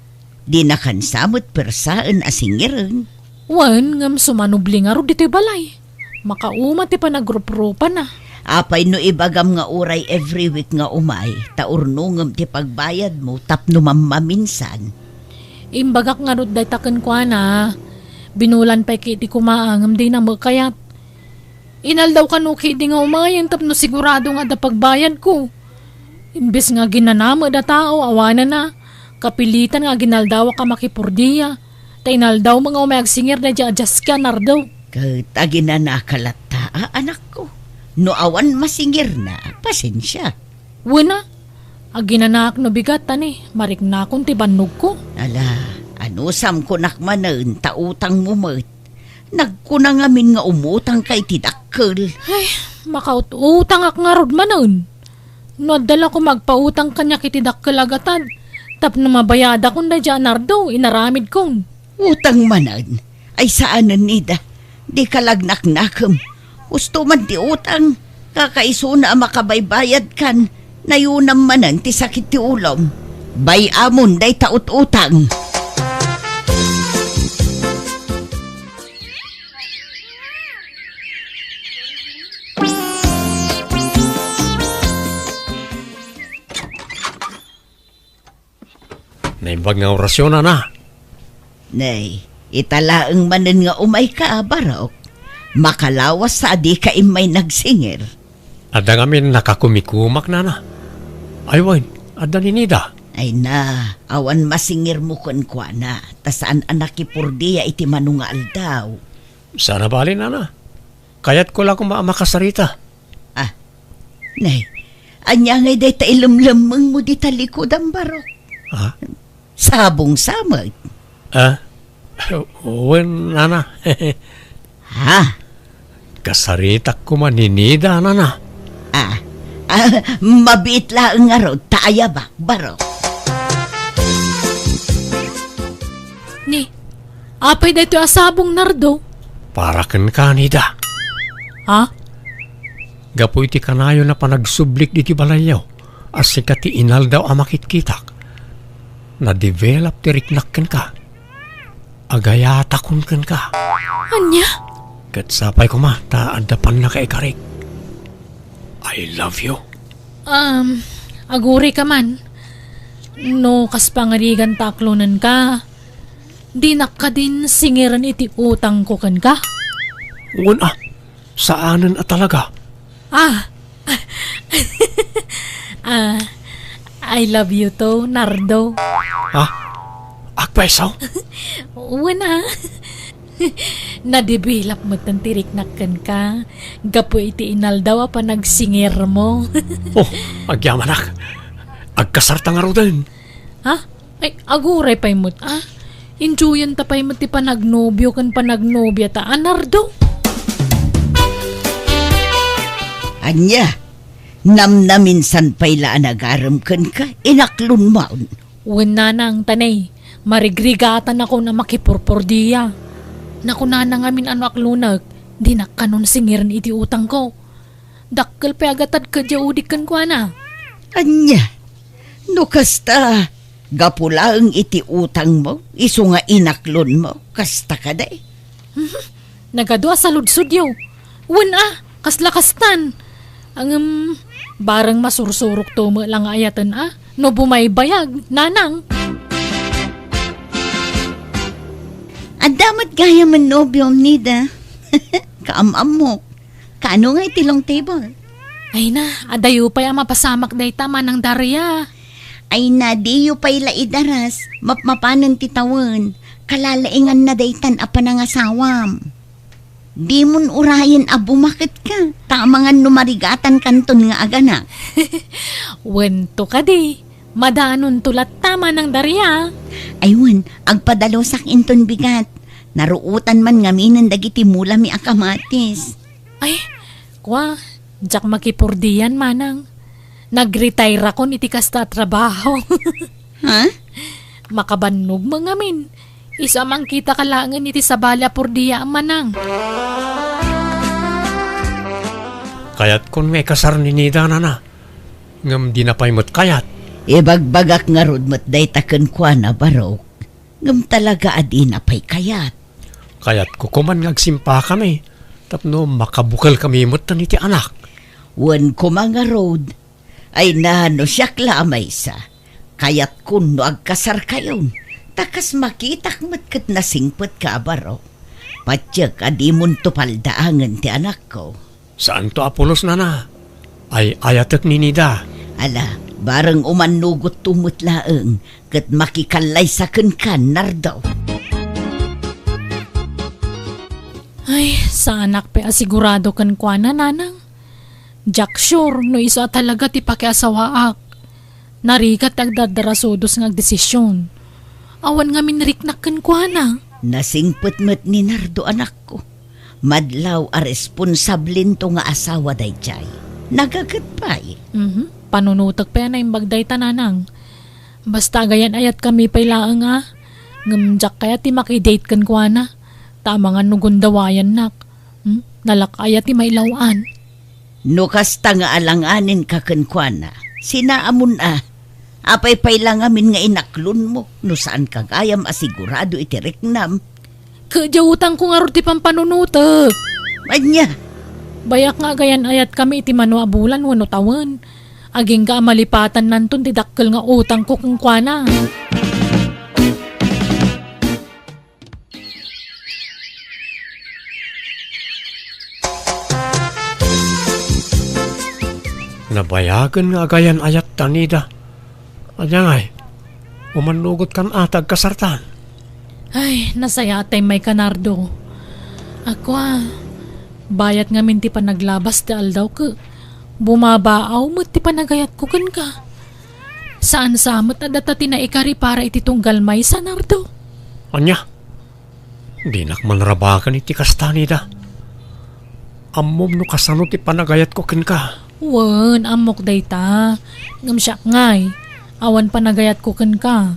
Dinakansa met persaen a singiren. Wen, ngem sumanubli ngarud ditoy balay. Makauma ti panagruprupana. Apay no ibagam nga uray every week nga umay, ta urnongem ti pagbayadmo tapno mammaminsan. Imbagak ngarud dayta kenkuana. Binulan pay ket iti kumaa, ngem dina met kayat. Inaldaw kano ketdi nga umayen tapno sigurado nga adda pagbayadko. Imbes nga aginana met a tao, awanen a, kapilitan nga aginaldawak a makipurdia, ta inaldaw met nga umay agsingir daydiay a diaski a Nardo. Ket aginanaka latta a, anakko. No awan masingirna, pasensia. Wen a, Aginanaak no bigat, ta ni, mariknakon ti bannogko. Ala, anusam kunak manen ta utangmo met. Nagkuna ngamin nga umutangka iti dakkel. Ay, makaut-utangak ngarud manen. No adda la koma agpautang kaniak iti dakkel a gatad, tapno mabayadakon daydiay a Nardo, inaramidkon. Utang manen? Ay saanen, Nida. Dika la agnaknakem. Husto man ti utang. Kakaisuna a makabaybayadkan. Nayunam manen ti sakit ti ulom. Bay-amon dayta ut-utang. Naimbag nga orasyon, nana. Nay, ita laeng manen nga umayka, Barok. Makalawas ta a dika immay nagsingir. Adda ngamin nakakumikumak, nana. Ay wen, adda ni Nida. Ay na, awan masingirmo kenkuana, ta saan a nakipurdia iti mano nga aldaw. Saan a bale, nana. Kayatko la koma a makasarita. Ah, nay, ania ngay dayta ilemlemmengmo dita likudan, Barok? Ah? Sabong sa met. Ah? Wen, nana. Ha? Kasaritak koma ni Nida, nana. Ah, ah, mabiit laeng ngarud ta ayabak, Barok. Ni, apay daytoy a sabong, Nardo? Para kenka, Nida. Ha? Gapu iti kanayon a panagsublik ditoy balayyo, a sika ti inaldaw a makitkitak, na-develop ti riknak kenka. Agayatakon kenka. Ania? Ket sapay koma ta adda pannakaikarik. I love you. Um, agurayka man. No kas pangarigan ta aklonenka, dinak kadin singiren iti utangko kenka? Wen a, saanen a talaga. Ah. Ah, I love you too, Nardo. Ha? Agpayso? Wen a. Na-develop metten ti riknak kenka gapu iti inaldaw a panagsingirmo. Oh, agyamanak. Agkasarta ngaruden. Ha? Ay, aguray pay met, ah. Enjoyenta pay met ti panagnobio ken panagnobiata, a Nardo. Ania? Namnaminsan pay la a nagarem kenka, inaklonmon. Wen nanang, ta ni, marigrigatanakon a makipurpordia. Nakunana ngamin a no aklonek, dinak kanon singiren iti utangko. Dakkel pay a gatad ket diay udik kenkuana. Ania? No kasta, gapu laeng iti utangmo, isu nga inaklonmo, kasta kadi? Mhm. Nagadu a saludsodyo. Wen a, kasla kastan. Ngem, bareng masursurokto met la nga ayaten a, no bumaybayag, nanang. Adda met gayamen nobiom, Nida. Kaam-ammok. Kaano nga iti long table? Ay na, adayo pay a mapasamak dayta, Manang Daria. Ay na, diyo pay la idaras, mapmapanen ti tawen. Kalalainganna daytan a panangasawam. Dimon urayen a bumaketka, ta amangan no marigatan kanton nga aganak. Wen to kadi, madanonto latta, Manang Daria. Ay wen, agpadalusak inton bigat. Naruotan man ngaminen dagiti mulami a kamatis. Ay, kua, diak makipurdian, manang. Nagretire-akon iti kasta a trabaho. Ha? Makabannog met ngamin. Isu a mangkitaka laengen iti sabali a purdiaem, manang. Kayatkon nga ikasar ni Nida, nana. Ngem dina pay met kayat. Ibagbagak ngarud met dayta kenkuana, Barok. Ngem talaga a dina pay kayat. Kayatko koman nga agsimpakami tapno makabukelkami metten iti anak. Wen koma ngarud, ay na no siak la a maysa, kayatkon no agkasarkayon, ta kas makitak met ket nasingpetka a baro. Patiek a dimonto paldaangen ti anakko. Saanto a pulos, nana. Ay-ayatek ni Nida. Ala, bareng umannogotto met laeng, ket makikallaysa kenka, Nardo. Ay, saanak pay a sigurado kenkuana, nanang. Diak sure no isu a talaga ti pakiasawaak. Narigat ti agdardarasudos nga agdesision. Awan ngamin riknak kenkuana. Nasingpet met ni Nardo, anakko. Madlaw a responsablento nga asawa daydiay. Nagaget pay. Mhm. Panunotek pay a naimbag dayta, nanang. Basta agayan-ayatkami pay laeng a. Ngem diak kayat ti makidate kenkuana. Ta amangan no gundawayannak. Hmm? Nalak-aya ti mailaw-an. No kasta nga alanganinka kenkuana, sinaamon a. Apay pay la ngamin nga inaklonmo no saanka gayam a sigurado iti riknam? Ket diay utangko ngarud ti pampanunotek. Ania? Bayak nga agayan-ayatkami iti mano a bulan wenno tawen. Agingga a malipatannanton ti dakkel nga utangko kenkuana. Nabayagen nga agayan-ayatta ni Ida. Ania ngay? Umannugot kan atag kasartan. Ay, nasayaat tay mayka, Nardo. Ako a, bayat ngamin ti panaglabas ti aldaw ket bumabaaw met ti panagayatko kenka. Saan sa met a data ti naikari para iti tunggal maysa, Nardo. Ania? Dinak man rabaken iti kasta ni Ida. Ammom no kasano ti panagayatko kenka. Wen, ammok dayta. Ngem siak ngay, awan panagayatko kenka.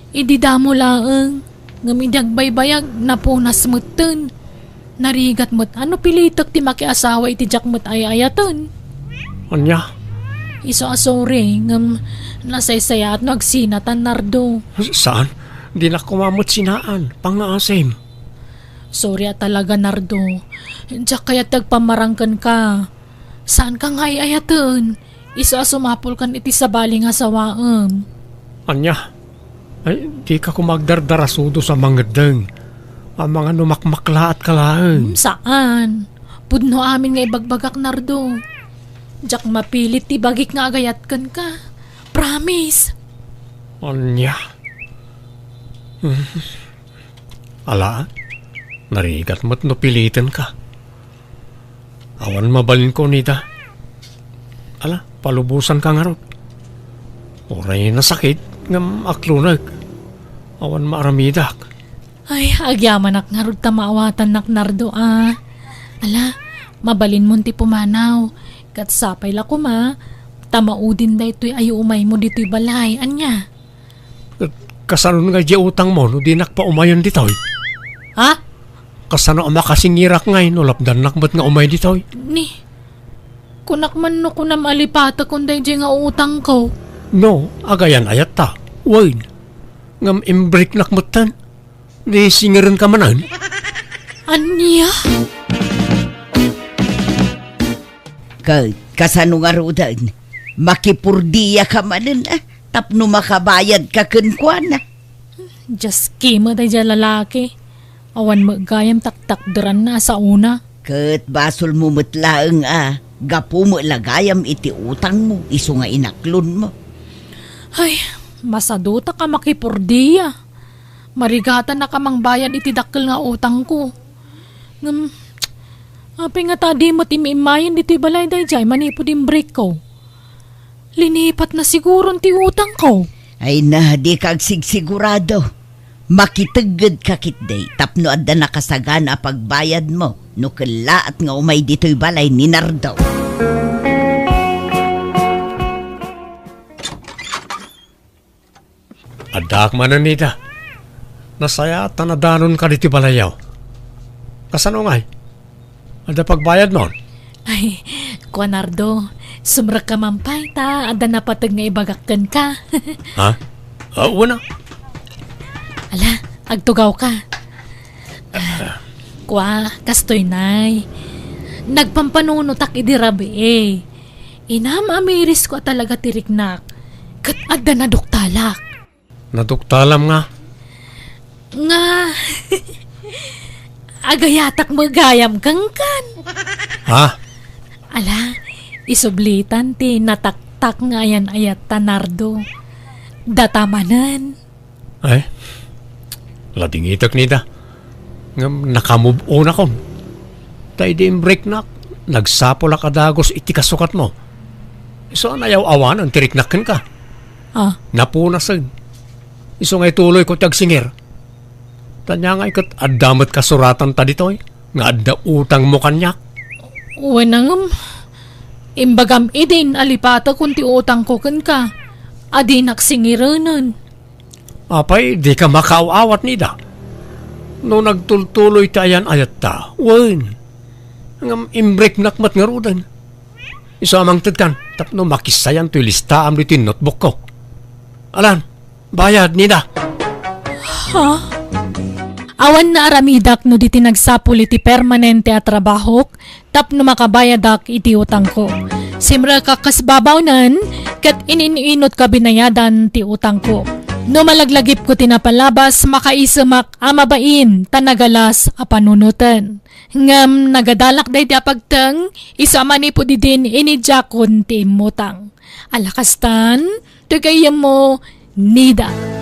Idi damo laeng, ngem idi agbaybayag, napunas metten. Narigat met a no pilitek ti makiasawa iti diak met ay-ayaten. Ania? Isu a sorry, ngem nasaysayaat no agsinatan, Nardo. Saan? Dinak koma met sinaan. Pangngaasim. Sorry a talaga, Nardo. Diak kayat ti agpammarang kenka. Saanka nga ay-ayaten. Isu a sumapulkan iti sabali nga asawaem. Ania? Ay, dika koma agdardarasudos a mangeddeng. Amangan no makmaklaatka laeng. Hmm, saan. Pudno amin nga ibagbagak, Nardo. Diak mapilit ti bagik nga agayat kenka. Promise. Ania? Ala, narigat met no pilitenka. Awan mabalinko, Ida. Ala, palubosanka ngarud. Uray nasakit, ngem aklonek. Awan maaramidak. Ay, agyamanak ngarud ta maawatannak, Nardo, a. Ala, mabalinmon ti pumanaw. Ket sapay la koma, ta maudin daytoy a umaymo ditoy balay. Ania? Ket kasano ngay diay utangmo no dinak paumayen ditoy? Ha? Kasano a makasingirak ngay no lapdannak met nga umay ditoy? Ni, kunak man no kunam a lipatekon daydiay nga utangko. No, agayan-ayatta. Wen. Ngem imbreknak metten. Di singirenka manen? Ania? Ket kasano ngaruden? Makipurdiaka manen, a, tapno makabayadka kenkuana. Diaski met daydiay a lalaki. Awan met gayam taktakderanna a saona. Ket basolmo met laeng a gapu met la gayam iti utangmo isu nga inaklonmo. Ay, masadutak a makipurdia. Marigatanak a mangbayad iti dakkel nga utangko. Ngem, apay ngata di met immayen ditoy balay daydiay manipud imbrekko? Linipatna siguron ti utangko. Ay na, dika agsigsigurado. Makiteggedka ketdi tapno adda nakasagana a pagbayadmo no kellaat nga umay ditoy balay ni Nardo. Addaak manen ita. Nasayaat ta nadanonka ditoy balayyo. Kasano ngay? Adda pagbayadmon? Ay, kua Nardo, sumrekka man pay ta adda napateg nga ibagak kenka. Ha? Ah, wen a. Ala, agtugawka. Ah, kua, kastoy nay. Nagpampanunotak idi rabii. Inam a mirisko a talaga ti riknak, ket adda naduktalak. Naduktalam nga? Nga, agayatak met gayam kenkan. Ha? Ala, isublitan ti nataktak nga ayan-ayatta, Nardo. Data manen. Ay, ladingitek nida. Ngem nakamove-onakon. Ta idi imbreknak, nagsapulak a dagus iti kasukatmo. Isu a nayaw-awanen ti riknak kenka. Ah. Napunasen. Isu nga ituloyko ti agsingir. Tanya nga iket adda met kasuratanta ditoy nga adda utangmo kaniak. Wen, ngem imbagam idin a lipatekon ti utangko kenka. Adinak singirenen. Apay, dika makaaw-awat, Nida. No nagtultuloy ti ayan-ayatta, wen. Ngem imriknak met ngaruden. Isu a mangtedkan, tapno makissayan toy listaam ditoy notebookko. Alan, bayad, Nida. Ha? Awan naaramidak no di ti nagsapul iti permanente a trabahok tapno makabayadak iti utangko. Simrekak kas babawnen ket ininut-inut a binayadan ti utangko. No malaglagipko ti napalabas, makaisemak a mabain ta nagalas a panunoten. Ngem nagadalak daydi a pagteng, isu a manipud idin inidiakon ti immutang. Ala kastan, ti gayyemmo, Nida.